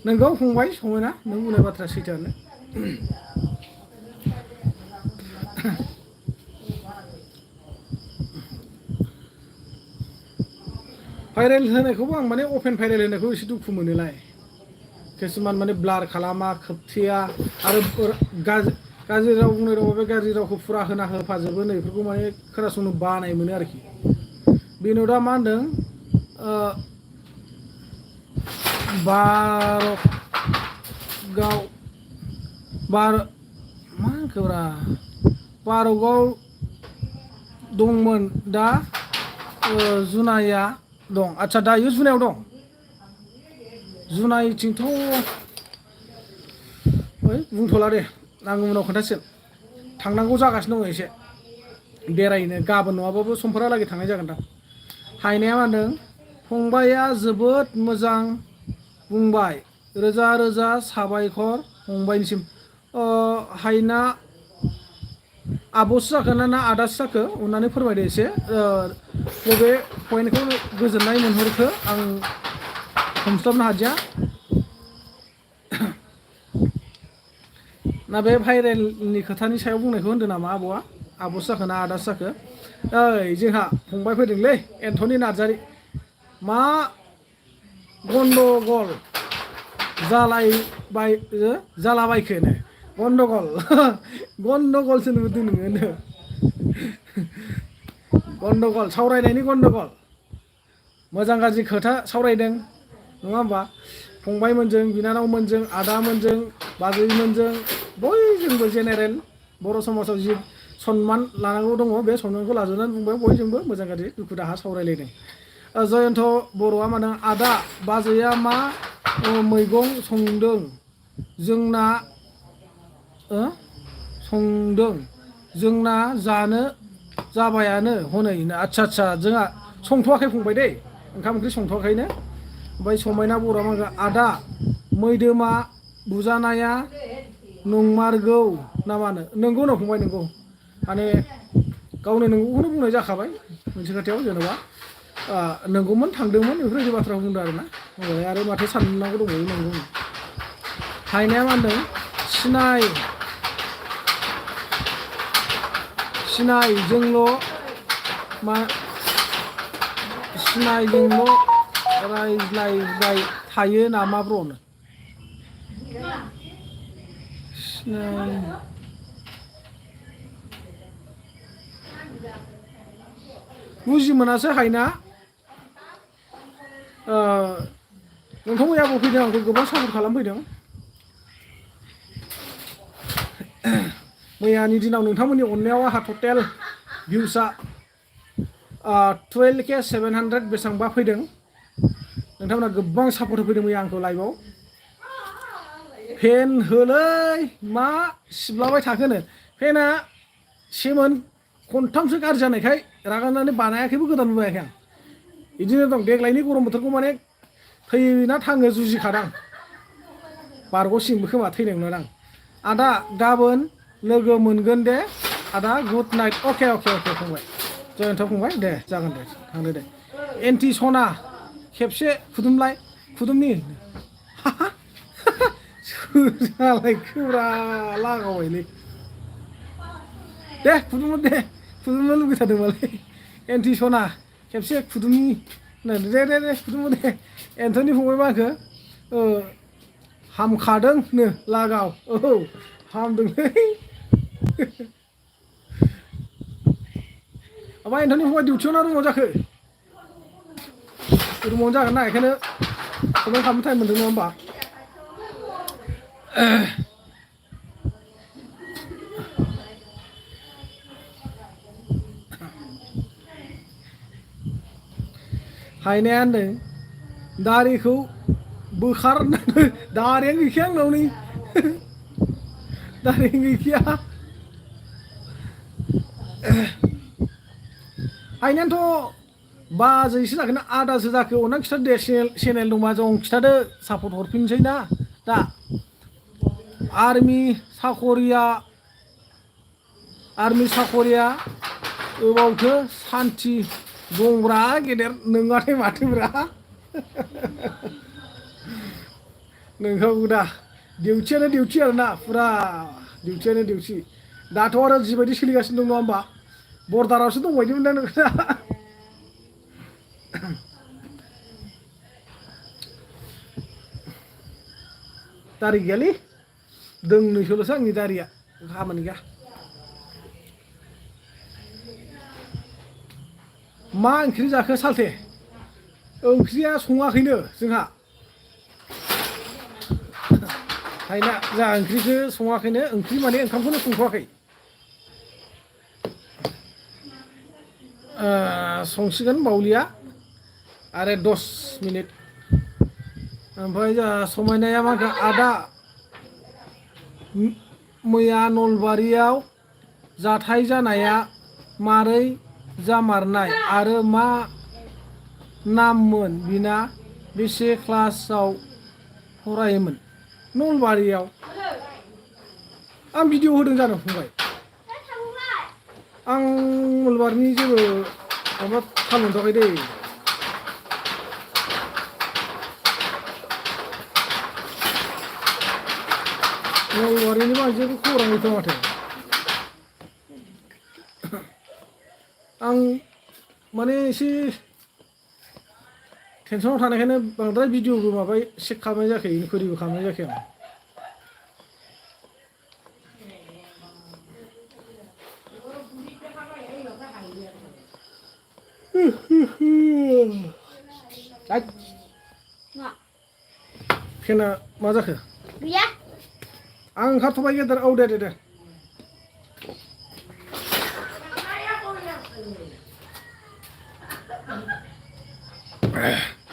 Speaker 1: नोंगौ फंबाय समायना नों बुंनाय बाथ्रा सैथोआनो भाइरेल होनायखौबो आं माने अपेन भाइरेल होनायखौ एसे दुखु मोनोलाय किसुमान माने ब्लार खालामा खोबथेया आरो गाज्रि राव बुंनाय दङ बे गाज्रि रावखौ फुरा होफाजोबो नै बेफोरखौ माने खोनासंनो बानाय मोनो आरोखि बिनोदा मा होनदों बारगाव दंमोन दा जुनाया दं आच्छा दायो जुनायाव दं जुनायथिंथ' बुंथ'ला दे आं उनाव खोन्थासिगोन थांनांगौ जागासिनो दङ एसे बेरायनो गाबोन नङाबाबो समफोरालागै थांनाय जागोन दां हायनाया मा होनदों फंबाया जोबोद मोजां बुंबाय रोजा रोजा साबायखर फंबायनिसिम हायना आब'सो जाखो ना आदासो जाखो अननानै फोरमायदो एसे बबे पइन्टखौ गोजोननाय मोनहरखो आं हमस्लाबनो हादिया ना बे भाइरेलनि खोथानि सायाव बुंनायखौ होनदों नामा आब'आ आब'सो जाखो ना आदासो जाखो ओइ जोंहा फंबाय फैदोंलै एन्थनि नार्जारि मा गन्दगल जालाबायखोनो गन्दगल गन्दगलसो नुदों नोङो गन्दगल सावरायनायनि गन्दगल मोजां गाज्रि खोथा सावरायदों नङा होमबा फंबायमोनजों बिनानावमोनजों आदामोनजों बाजैमोनजों बयजोंबो जेनेरेल बर' समाजाव जि सनमान लानांगौ दङ बे सनमानखौ लाजोबनानै बुंबाय बयजोंबो मोजां गाज्रि दुखु दाहा सावरायलायदों जयन्त बर'आ मा होनो आदा बाजैया मा मैगं संदों जोंना संदों जोंना जानो जाबायानो हनै आच्छा आच्छा जोंहा संथ'वाखै फंबाय दै ओंखाम ओंख्रि संथ'वाखैनो ओमफ्राय समायना बर'आ मा आदा मैदोमा बुजानाया नंमारगौ ना मानो नंगौ ना फंबाय नंगौ माने गावनो नंगौखौनो बुंनाय जाखाबाय मोनसे खोथायाव जेनेबा नंगौमोन थांदोंमोन बेफोरबायदि बाथ्रा बुंदों आरोना आरो माथो साननांगौ दंबावो नंगौ हायनाया मा होनदों सिनायजोंल' रायज्लायबाय थायो नामा ब्र'नो बुजि मोनासै हायना नोंथांमोननि आबौ फैदों आंखौ गोबां सापर्ट खालामफैदों मैयानि दिनाव नोंथांमोननि अननायाव आंहा टटेल भिउसआ 12K 700 बेसेबांबा फैदों नोंथांमोना गोबां सापर्ट होफैदों मैया आंखौ लाइभआव फेन होलै मा सिबलाबाय थाखोनो फेना सेमोन खनथामसो गाज्रि जानायखाय रागानानै बानायाखैबो गोदान बायाखै आं बिदिनो दं देग्लायनि गरम बोथोरखौ माने थैना थाङो जुजिखादां बारग'सिमबो खोमा थैनाय नंला आं आदा गाबोन लोगो मोनगोन दे आदा गुड नाइट अके फंबाय जयन्त फंबाय दे जागोन दे थांदो दे एन्टि सना खेबसे खुदुमनि सोलायखोब्रा लागावबायलै दे खुदुमनो लुगैथारदोंमालै एन्टि सना खेबसे खुदुमनि दे खुदुमो दे एन्थनि फंबाय माखो हामखादोंनो लागाव औ हामदोंलै ओमफ्राय एन्थनि फंबाय डिउटियाव ना रुमाव जाखो रुमावनो जागोन ना बेखायनो कमेन्ट खालामनो टाइम मोनदों नङा होमबा हायनाया होनदों दारिखौ बोखारनानै दारियानो गैखाया आंनाव नै दारियानो गैखाया हायनायानोथ' बाजैसो जाखो ना आदासो जाखो अनना खिथादो दे चेनेल दंबा जों खिथादो सापर्ट हरफिनसै ना दा आर्मि साख'रिया अबावथो सान्थि दंब्रा गेदेर नोंआथाय माथोब्रा नोंखागौ दा डिउटियानो डिउटि आरोना फुरा डिउटियानो डिउटि दाथ' आरो जिबायदि सोलिगासिनो दं नङा होमबा बर्डारावसो दंबायदिमोन दा नोंखौ दारि गैयालै दोंनैसोल'सो आंनि दारिया खामानि गैया मा ओंख्रि जाखो सालथे ओंख्रिया सङाखैनो जोंहा हायना जोंहा ओंख्रिखौ सङाखैनो ओंख्रि माने ओंखामखौनो संथ'वाखै संसिगोन बावलिया आरो 10 मिनिट ओमफ्राय जोंहा समायनाया मा आदा मैया नलबारियाव जाथाय जानाया मारै जामारनाय आरो मा नाममोन बिना बेसे क्लासाव फरायोमोन? नलबारियाव आं भिडिअ होदों जानो फंबाय आं नलबारिनि जेबो माबा थाल मोनथ'वाखै दै नलबारिनि आं जेबो खौरां गैथ'आ माथो आं माने एसे टेनसनाव थानायखायनो बांद्राय भिडिअबो माबा चेक खालामनाय जायाखै इनकुवारिबो खालामनाय जायाखै आं फेना मा जाखो गैया आं ओंखारथ'बाय गेदेर औ दे दे दे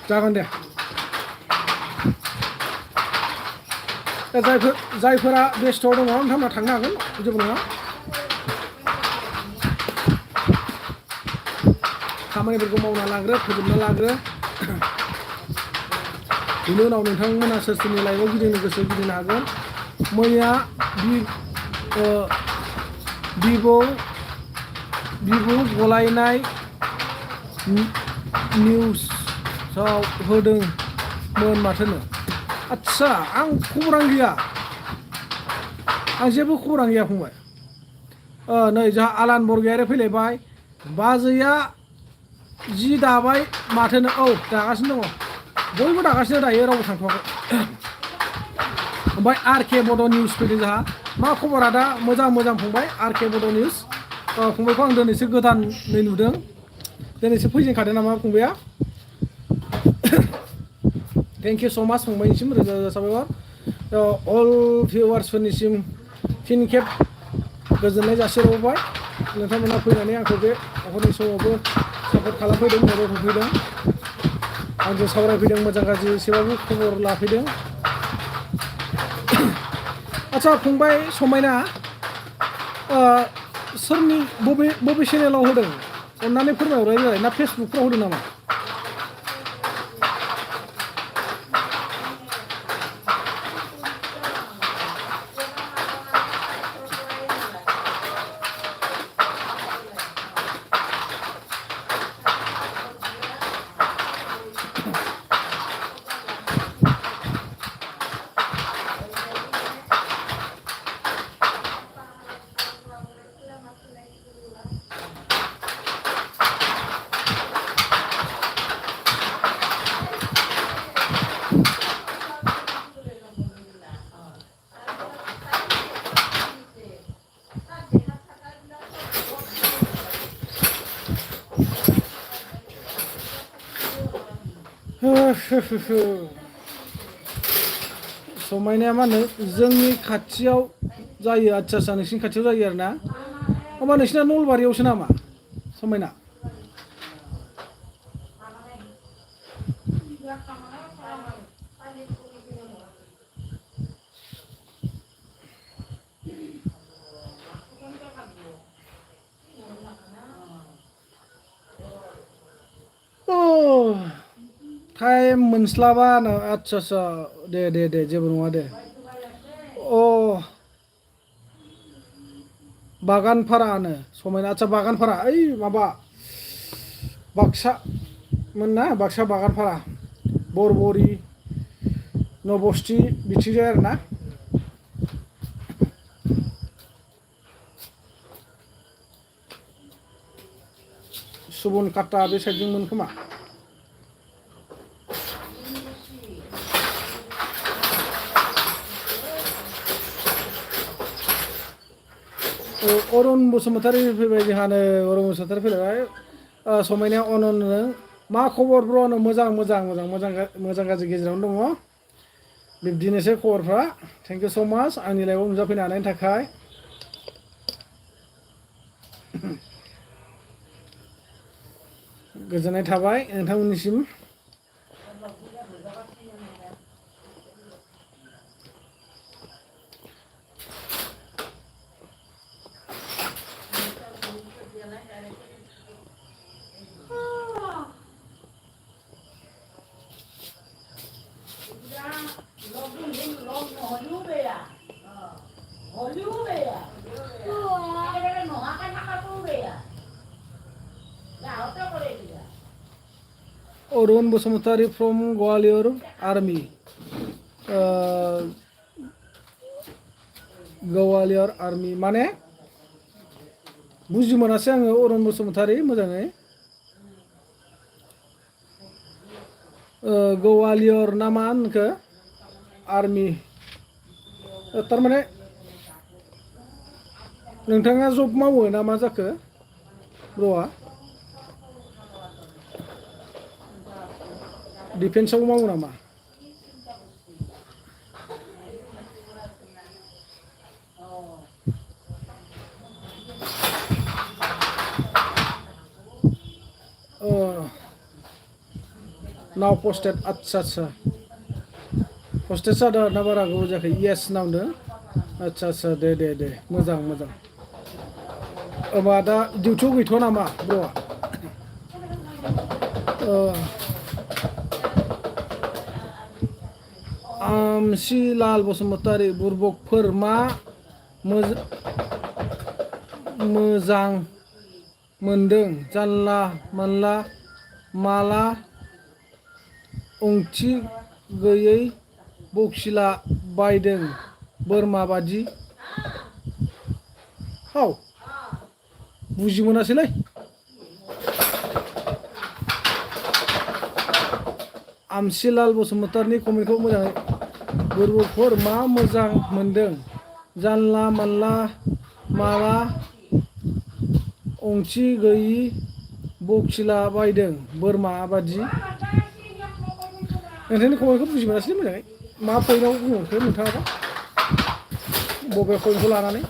Speaker 1: जागोन दे जायफोरा बेस्थ'आव दङ नोंथांमोना थांनो हागोन जेबो नङा खामानिफोरखौ मावना लाग्रो फोजोबना लाग्रो बिनि उनाव नोंथांमोना सोर सोरनि लाइफआव गिदिंनो गोसो गिदिंनो हागोन मैया बिबु गलायनाय निउसाव होदोंमोन माथोनो आच्छा आं खबरां गैया आं जेबो खबरां गैया फंबाय नै जोंहा आलान बरगयारि फैलायबाय बाजैया जि दाबाय माथोनो औ दागासिनो दङ बयबो दागासिनो दायो रावबो थांथ'वाखै ओमफ्राय आरके बड' निउस फैदों जोंहा मा खबरा दा मोजां फंबाय आरके बड' निउस फंबायखौ आं दिनैसो गोदानै नुदों दिनैसो फैजेनखादों नामा फंबाया थेंक इउ स' माच फंबायनिसिम रोजा रोजा साबायखर अल भिउवार्सफोरनिसिम फिन खेब गोजोननाय जासिहरबाय नोंथांमोना फैनानै आंखौ बे हरनि समावबो सापर्ट खालामफैदों मदद होफैदों आंजों सावरायफैदों मोजां गाज्रि एसेबाबो खबर लाफैदों आच्छा फंबाय समायना सोरनि बबे चेनेलाव होदों अन्नानै फोरमायहरनाय जाबाय ना फेसबुकफ्राव होदों नामा समायनाया मा होनो जोंनि खाथियाव जायो आच्छा नोंसिनि खाथियाव जायो आरो ना होमबा नोंसिना नलबारियावसो नामा समायना टाइम मोनस्लाबा आच्छा दे जेबो नङा दे बागानफारानो समायना आच्छा बागानफारा ओइ माबा बाक्सामोन ना बाक्सा बागानफारा बरबरि नबस्थि बिथिंजाय आरो ना सुबनकाटा बे साइडजोंमोन खोमा अरुण बसुमतारी फैबाय जोंहानो अरुण बसुमतारी फैलायबाय समायनाया अननो मा खबर ब्र' मोजां गाज्रि गेजेरावनो दङ बिब्दिनोसै खबरफ्रा थेंक इउ स' माच आंनि लाइफआव नुजाफैनो हानायनि थाखाय गोजोननाय थाबाय नोंथांमोननिसिम Arun Basumatary from Gwalior army Gwalior army माने बुजि मोनासै आङो अरुण बसुमतारी मोजाङै गवालियर ना मा होनखो आर्मी थारमाने नोंथाङा जब मावो ना मा जाखो ब्र'आ डिफेन्सआव मावो नामा नाव पस्टेड आच्छा आच्छा पस्टेड जादों ना बारा गोबाव जायाखै येस नावनो आच्छा आच्छा दे दे दे मोजां मोजां होमबा दा डिउटियाव गैथ'आ नामा ब्र'आ आमसिलाल बसुमतारी बुरबकफोर मा मोजां मोनदों जानला मानला माला ओंथि गैयै बक्सिला बायदों बोरमा बादि हाव बुजि मोनासैलै आमसिलाल बसुमतारीनि कमेन्टखौ मोजाङै बुरबकफोर मा मोजां मोनदों जानला मानला माला ओंथि गैयि बक्सिला बायदों बोरमा बादि नोंथांनि कमेन्टखौ बुजि मोनासै मोजाङै मा पइन्टआव बुंहरखो नोंथाङाबा बबे पइन्टखौ लानानै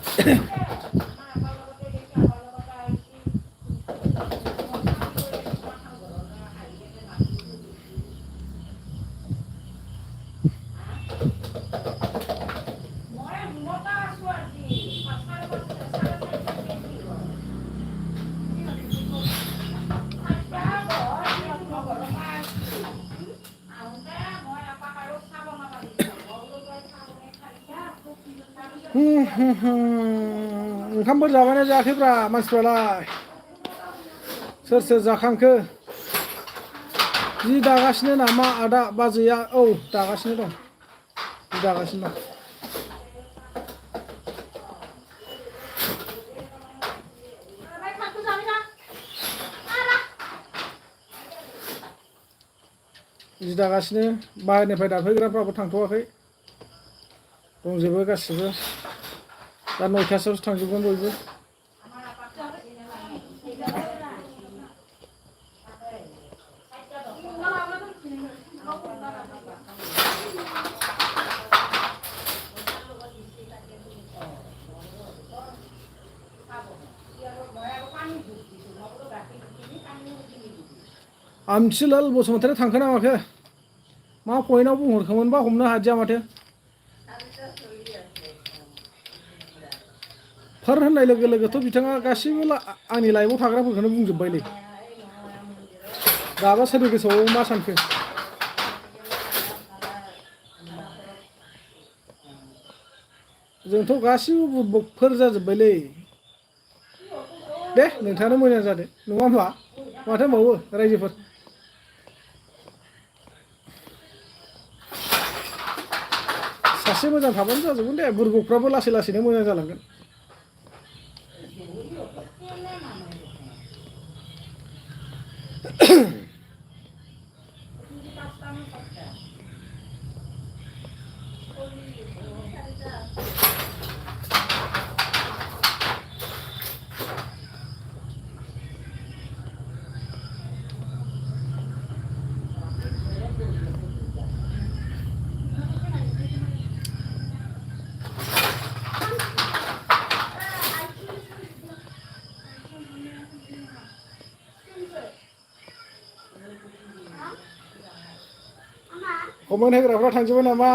Speaker 1: ओंखामफोर जाबायना जायाखैब्रा मानसिफ्रालाय सोर सोर जाखांखो जि दागासिनो नामा आदा बाजैया औ दागासिनो दं जि दागासिनो दं जि दागासिनो बाहेरनिफ्राय दाफैग्राफ्राबो थांथ'वाखै दंजोबो गासिबो दा 9टासोआवसो थांजोबगोन बयबो आमसिलाल बसुमतारी थांखो ना माखो मा पइन्टआव बुंहरखोमोनबा हमनो हादिया माथो फोर होननाय लोगो लोगोथ' बिथाङा गासिबो आंनि लाइभआव थाग्राफोरखौनो बुंजोब्बायलै दाबा सोरनि गोसोआव मा सानखो जोंथ' गासिबो बुरबकफोर जाजोब्बायलै दे नोंथाङानो मोजां जादो नङा होमबा माथो होनबावो रायजोफोर सासे मोजां थाबानो जाजोबगोन दे बुरबकफ्राबो लासै लासैनो मोजां जालांगोन कमेन्ट होग्राफ्रा थांजोबबाय नामा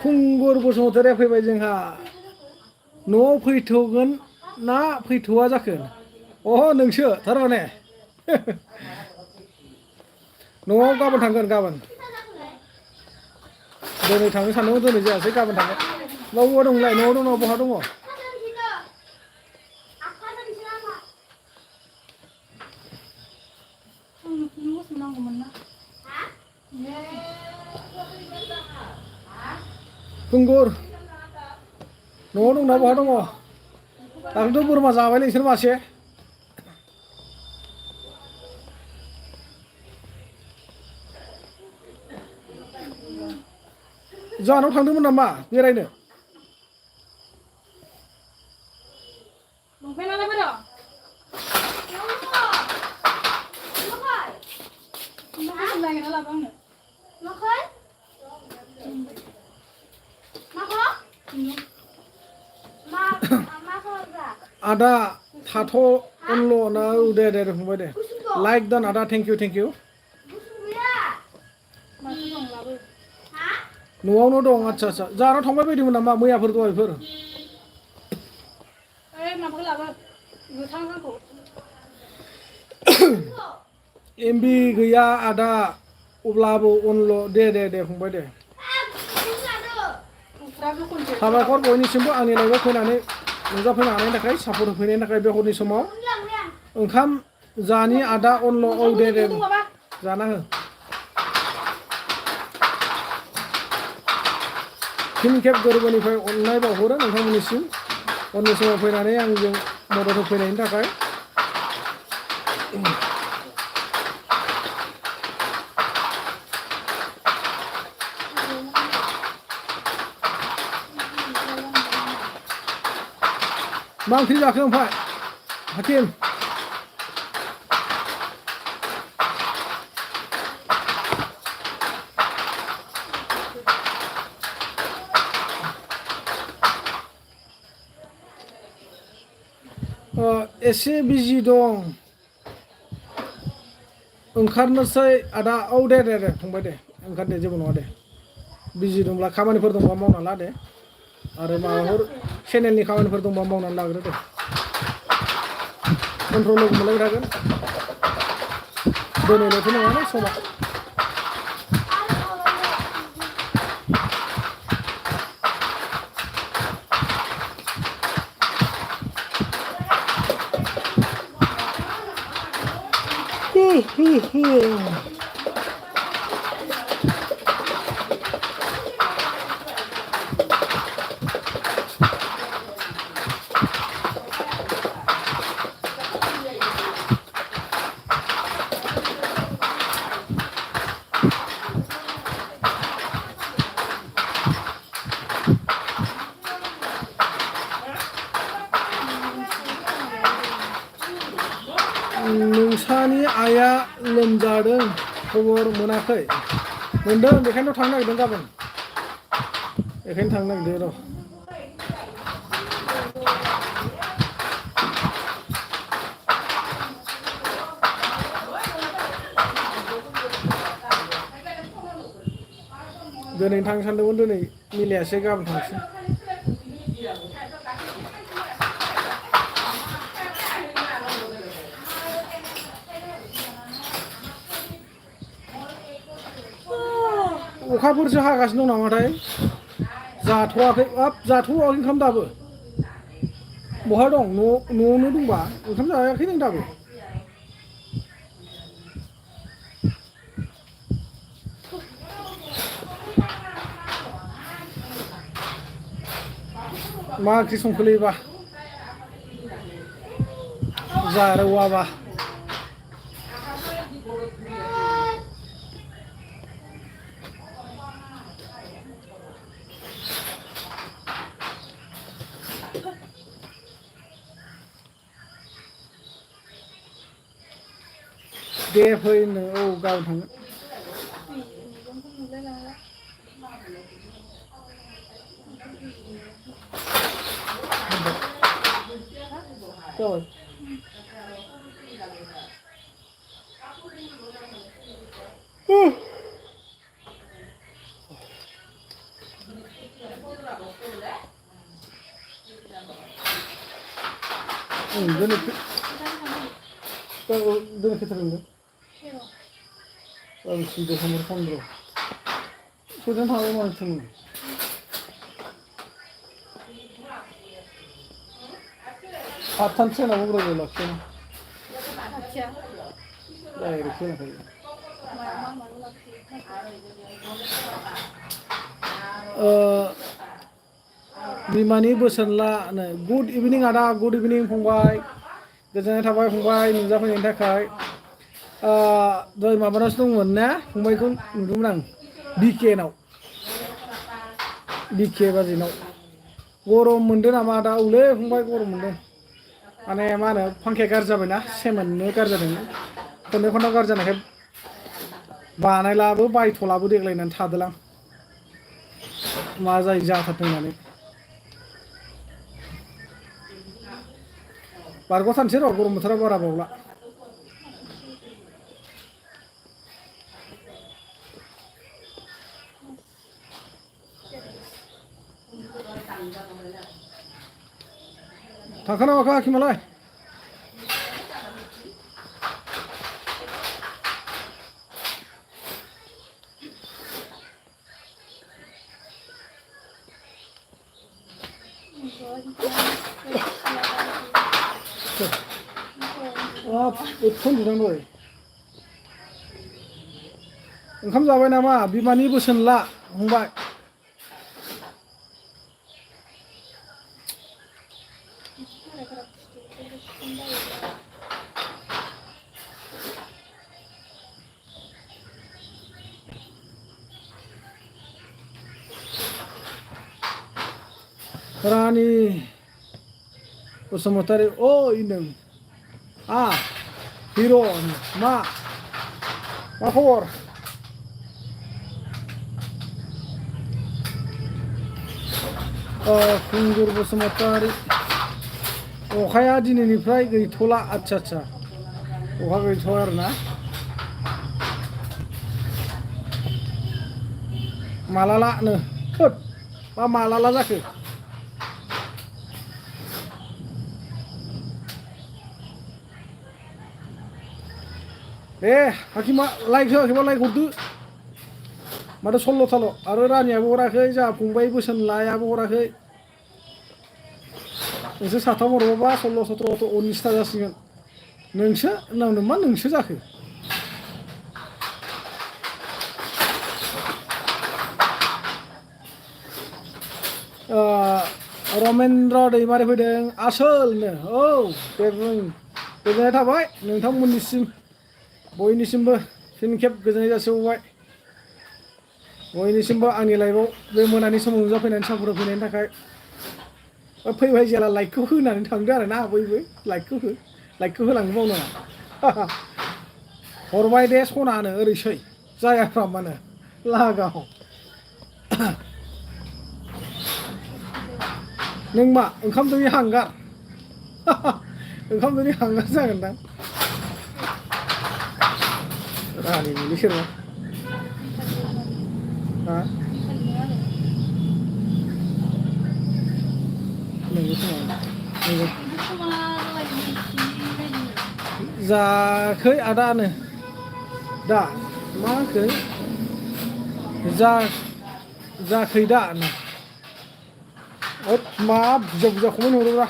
Speaker 1: खुंगुर बसुमतारिया फैबाय जोंहा न'आव फैथ'गोन ना फैथ'वा जाखो अह नोंसो थारमाने न'आव गाबोन थांगोन गाबोन दिनै थांनो सानदोंमोन दिनै जायासै गाबोन थांगोन बहा दं नोंलाय न'आव दं ना बहा दङ
Speaker 2: नांगौमोन ना
Speaker 1: खुंगुर न'आव दंना बहा दङ दाख्लैथ' बोरमा जाबाय नोंसोर मासे जाहानाव थांदोंमोन नामा बेरायनो
Speaker 2: लंपेन्टआलाय बोरो नागिरना लाबो आंनो
Speaker 1: आदा थाथ' अनल' ना औ दे फंबाय दे लाइक दान आदा थेंक इउ न'आवनो दं आच्छा जाहानाव थांबाय बायदोंमोन नामा मैयाफोर दहायफोर
Speaker 2: माबाखौ लाबो गोथां गांखौ
Speaker 1: एमबि गैया आदा अब्लाबो अनल' दे फंबाय दे साबायखर बयनिसिमबो आंनि लाइभआव फैनानै नुजाफैनो हानायनि थाखाय सापर्ट होफैनायनि थाखाय बे हरनि समाव ओंखाम जानि आदा अनल' औ दे जाना हो फिन खेब गोरबोनिफ्राय अननाय बावहरो नोंथांमोननिसिम हरनि समाव फैनानै आंजों मदद होफैनायनि थाखाय मा ओंख्रि जाखो ओमफ्राय हाकिम एसे बिजि दं ओंखारनोसै आदा औ दे फंबाय दे ओंखार दे जेबो नङा दे बिजि दंब्ला खामानिफोर दंबा मावना ला दे आरो माबाफोर चेनेलनि खामानिफोर दंबा मावनानै लाग्रो दे उनफ्राव लोगो मोनलायबाय थागोन दोनैल'थ' नङाना समा नोंसानि आइया लोमजादों खबर मोनाखै मोनदों बेखायनोथ' थांनो नागिरदों गाबोन बेखायनो थांनो नागिरदों र' दिनै थांनो सानदोंमोन दिनै मिलायासै गाबोन थांसै अखाफोरसो हागासिनो दं नामाथाय जाथ'वाखै जाथ'वाखै ओंखाम दाबो बहा दं न'आवनो दंबा ओंखाम जायाखै नों दाबो मा ओंख्रि संखोलैबा जारौआबा दे फैनो औ गाबोन थांगोन जाबाय दिनै खैथा थांदों December 15 सोरजों थांबाय मानसिमोन आठथानि ट्रेनाव उग्रायनाय लाखियो डाइरेक्ट फैखायो बिमानि बोसोन ला गुड इभिनिं आदा गुड इभिनिं फंबाय गोजोननाय थाबाय फंबाय नुजाफैनायनि थाखाय दहाय माबानावसो दंमोन ना फंबायखौ नुदोंमोन आं बिके बाजिनाव गरम मोनदों नामा आदा औलै फंबाय गरम मोनदों माने मा होनो फांखाया गाज्रि जाबायना सेमोननो गाज्रि जादों खननै खनथाम गाज्रि जानायखाय बानायलाबो बायथ'लाबो देग्लायनानै थादोलां मा जायो जाथारथों होननानै बारग' थारसै र' गरम बोथोरा बारा बावला थांखाना माखा आखिमालाय फन बुदों दहाय ओंखाम जाबाय नामा बिमानि बोसोन ला फंबाय रानि बसुमतारी ओइ नों हिर' मा खबर खुंगुर बसुमतारी अखाया दिनैनिफ्राय गैथ'ला आच्छा अखा गैथ'आ आरोना मालालानो थोद मा मालाला जाखो हाकिमा लाइक होआखैबा लाइक हरदो माथो 16थाल' आरो रानियाबो हराखै जोंहा फंबाय बोसोन लायाबो हराखै नोंसोर साथाम हरबाबा 16 17 19था जासिगोन नोंसो नांदों मा नोंसो जाखो रमेन्द्र दैमारि फैदों आसोलनो औ दे बुं गोजोननाय थाबाय नोंथांमोननिसिम बयनिसिमबो फिन खेब गोजोननाय जासिबावबाय बयनिसिमबो आंनि लाइभआव बे मोनानि समाव नुजाफैनानै सापर्ट होफैनायनि थाखाय फैबाय जेला लाइकखौ होनानै थांदो आरो ना बयबो लाइकखौ होलांनो बावनाङा हरबाय दे सनानो ओरैसै जायाफ्रा मानो लागाव नों मा ओंखाम दोनि हांगार ओंखाम दोनि हांगार जागोनदां रानि मुलि सोरबा जाखै आदानो दा मा होनखो जाखै दा मा बुरजा खमेन्ट हरोब्रा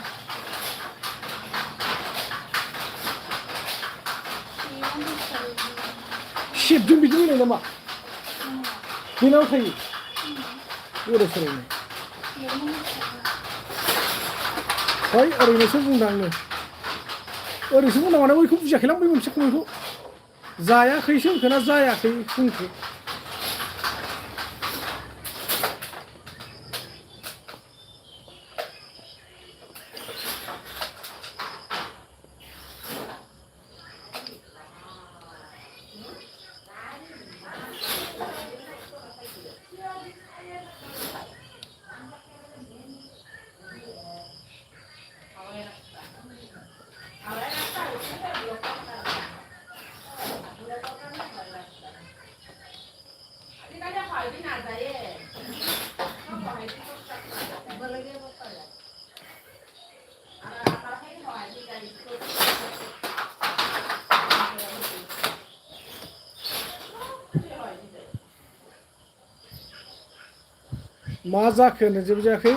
Speaker 1: शिबजों बिदि होनाय नामा बेनाव थायो ओरै सोलायनो है ओरैनोसो बुंदों आङो ओरैसो बुंदों माने बैखौ बुजियाखैलां बै मोनसे खमेन्टखौ जायाखैसो होनखोना जायाखै होनखो मा जाखो होनो जेबो जायाखै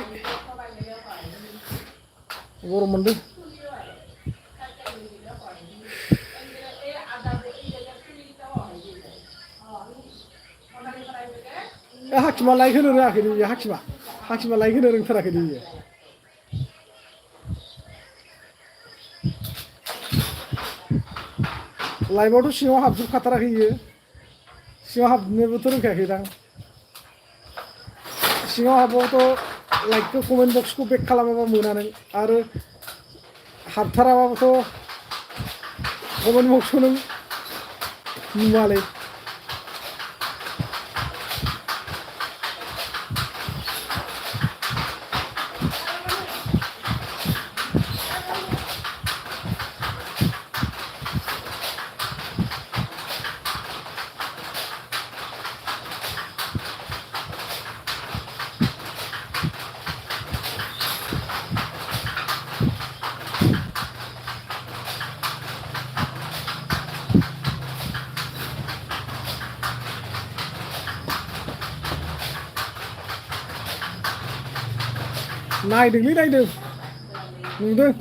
Speaker 1: गरम मोनदों हाखिमा लाइक होनो रोङाखै बियो हाखिमा लाइक होनो रोंथाराखै बियो लाइभआवथ' सिङाव हाबजोबखाथाराखै बियो सिङाव हाबनोबोथ' रोंखायाखैदां सिङाव हाबावथ' लाइकखौ कमेन्ट बक्सखौ बेक खालामाबा मोना नों आरो हाबथाराबाबोथ' कमेन्ट बक्सखौ नों नुवालै नायदोंलै नायदों नुदों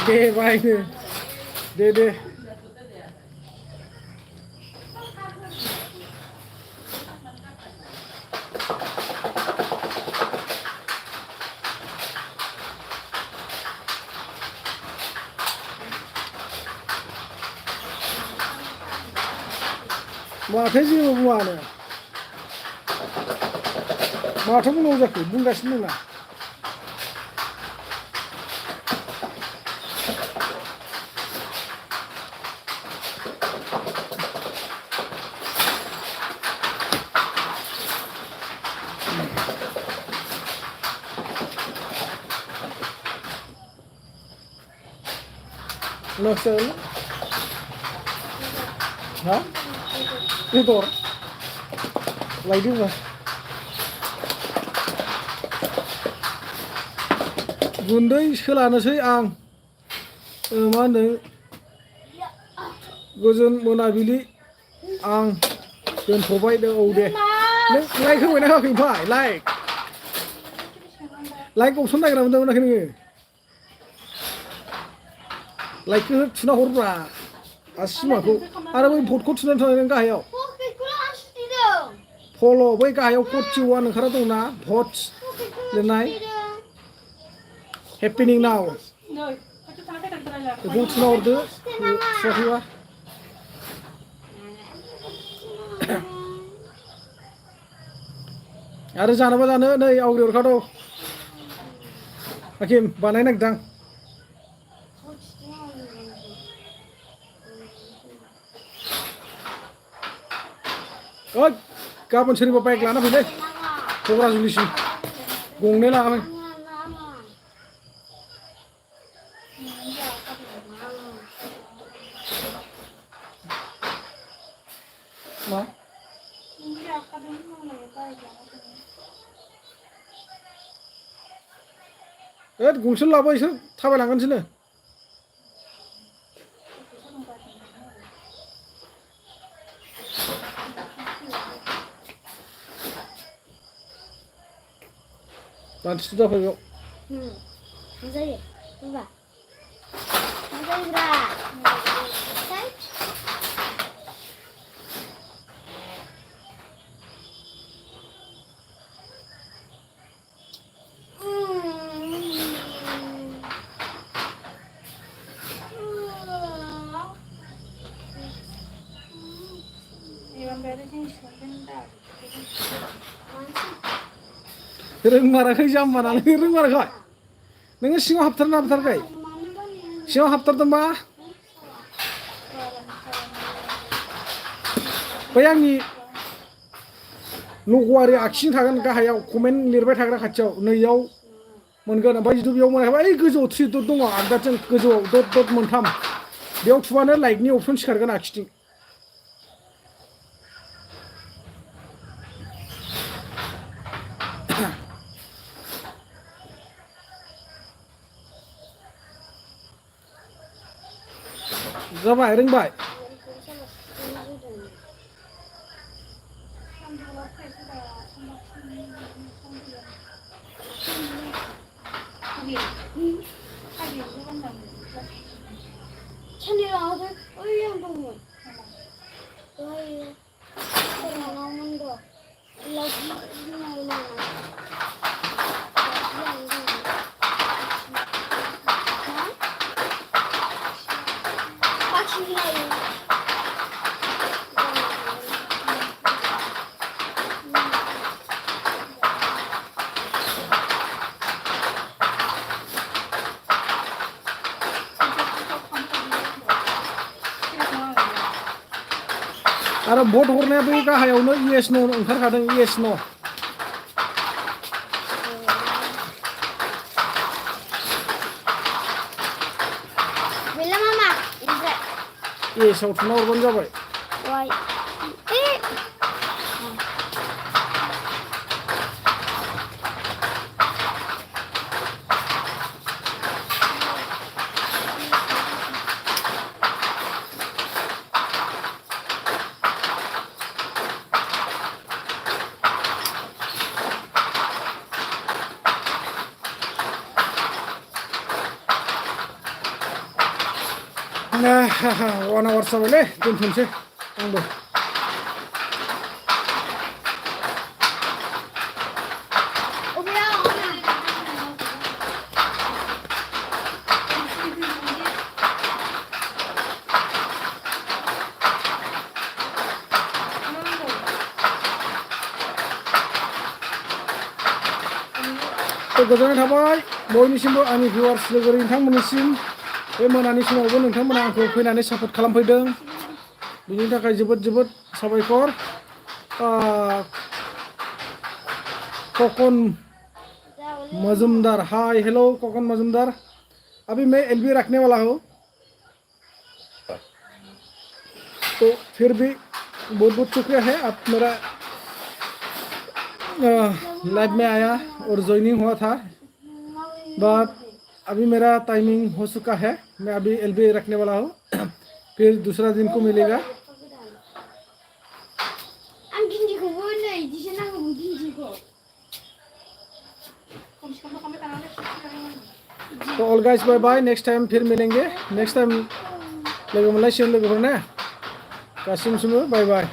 Speaker 1: दे बायनो दे माथो जेबो बुङानो माथो बुंनांगौ जाखो बुंगासिनो दंना नोंसोर हा बेदर लायदोंबा गुन्दै सोलानोसै आं मा होनो गोजोन मोनाबिलि आं दोनथ'बाय औ दे नों लाइक होबायना होआखै ओमफ्राय लाइक अपसन नागिरना मोनदों मोनाखै नोङो लाइकखौ थुना हरब्रा सिमाखौ आरो बै भटखौ थुनानै थांदों नों गाहायाव फल' बै गाहायाव क'ड वान ओंखारा दंना भट लिरनाय हेपीनिं नाव बेखौ थुना हरदो थुवाखैबा आरो जानोबा जानो नै आवग्रि हरखादों हाकिम बानायनो नागिरदां ओइ गाबोन सोरनिबा बाइक लाना फैलै क'क्राझारनिसिम गंनै लाना फै मा गंसे लाबो इसोर थाबायलांगोनसोनो दान्थिथ' जाफै बेयाव
Speaker 3: मा जायो होनबा मा जायोब्रा
Speaker 1: रोंमाराखै जाम्बा नालाय रोंमाराखै नोङो सिङाव हाबथारना हाबथाराखै सिङाव हाबथारदोंबा बै आंनि लग'आरि आखिजों थागोन गाहायाव कमेन्ट लिरबाय थाग्रा खाथियाव नैयाव मोनगोन ओमफ्राय जुदि बेयाव मोनाखैबा ओइ गोजौआव थ्रि दट दङ आगदाथिं गोजौआव दट दट मोनथाम बेयाव थुबानो लाइकनि अपसन सिखारगोन आखिथिं जाबाय रोंबाय
Speaker 3: 찬이랑 아들 어이랑 동물.
Speaker 1: आरो भट हरनाया बै गाहायावनो इएस न ओंखारखादों इएस न
Speaker 3: Bila mama. Indra.
Speaker 1: इएस आव थुना हरबानो जाबाय
Speaker 3: Why?
Speaker 1: वान आवार जाबायलै दोनथ'नोसै आंबो
Speaker 3: Ubra.
Speaker 1: गोजोननाय थाबाय बयनिसिमबो आंनि भिउवार्स लोगो नोंथांमोननिसिम बे मोनानि समावबो नोंथांमोना आंखौ फैनानै सापर्ट खालामफैदों बिनि थाखाय जोबोद जोबोद साबायखर ककन मजुमदार हाय हेलो ककन मजुमदार अभी मैं एलबी रखने वाला हूँ तो फिर भी बहुत बहुत शुक्रिया है आप मेरा लाइव में आया और ज्वाइनिंग हुआ था बट अभी मेरा टाइमिंग हो चुका है मैं अभी एलबी रखने वाला हूँ फिर दूसरा दिन को मिलेगा
Speaker 3: Ang gindi ko wala. Di siya nang gindi ko.
Speaker 1: तो ऑल गाइस बाय बाय नेक्स्ट टाइम फिर मिलेंगे नेक्स्ट टाइम लोगो मोनलायसिगोन लोगोफोर ना गासिमसिमबो बाय बाय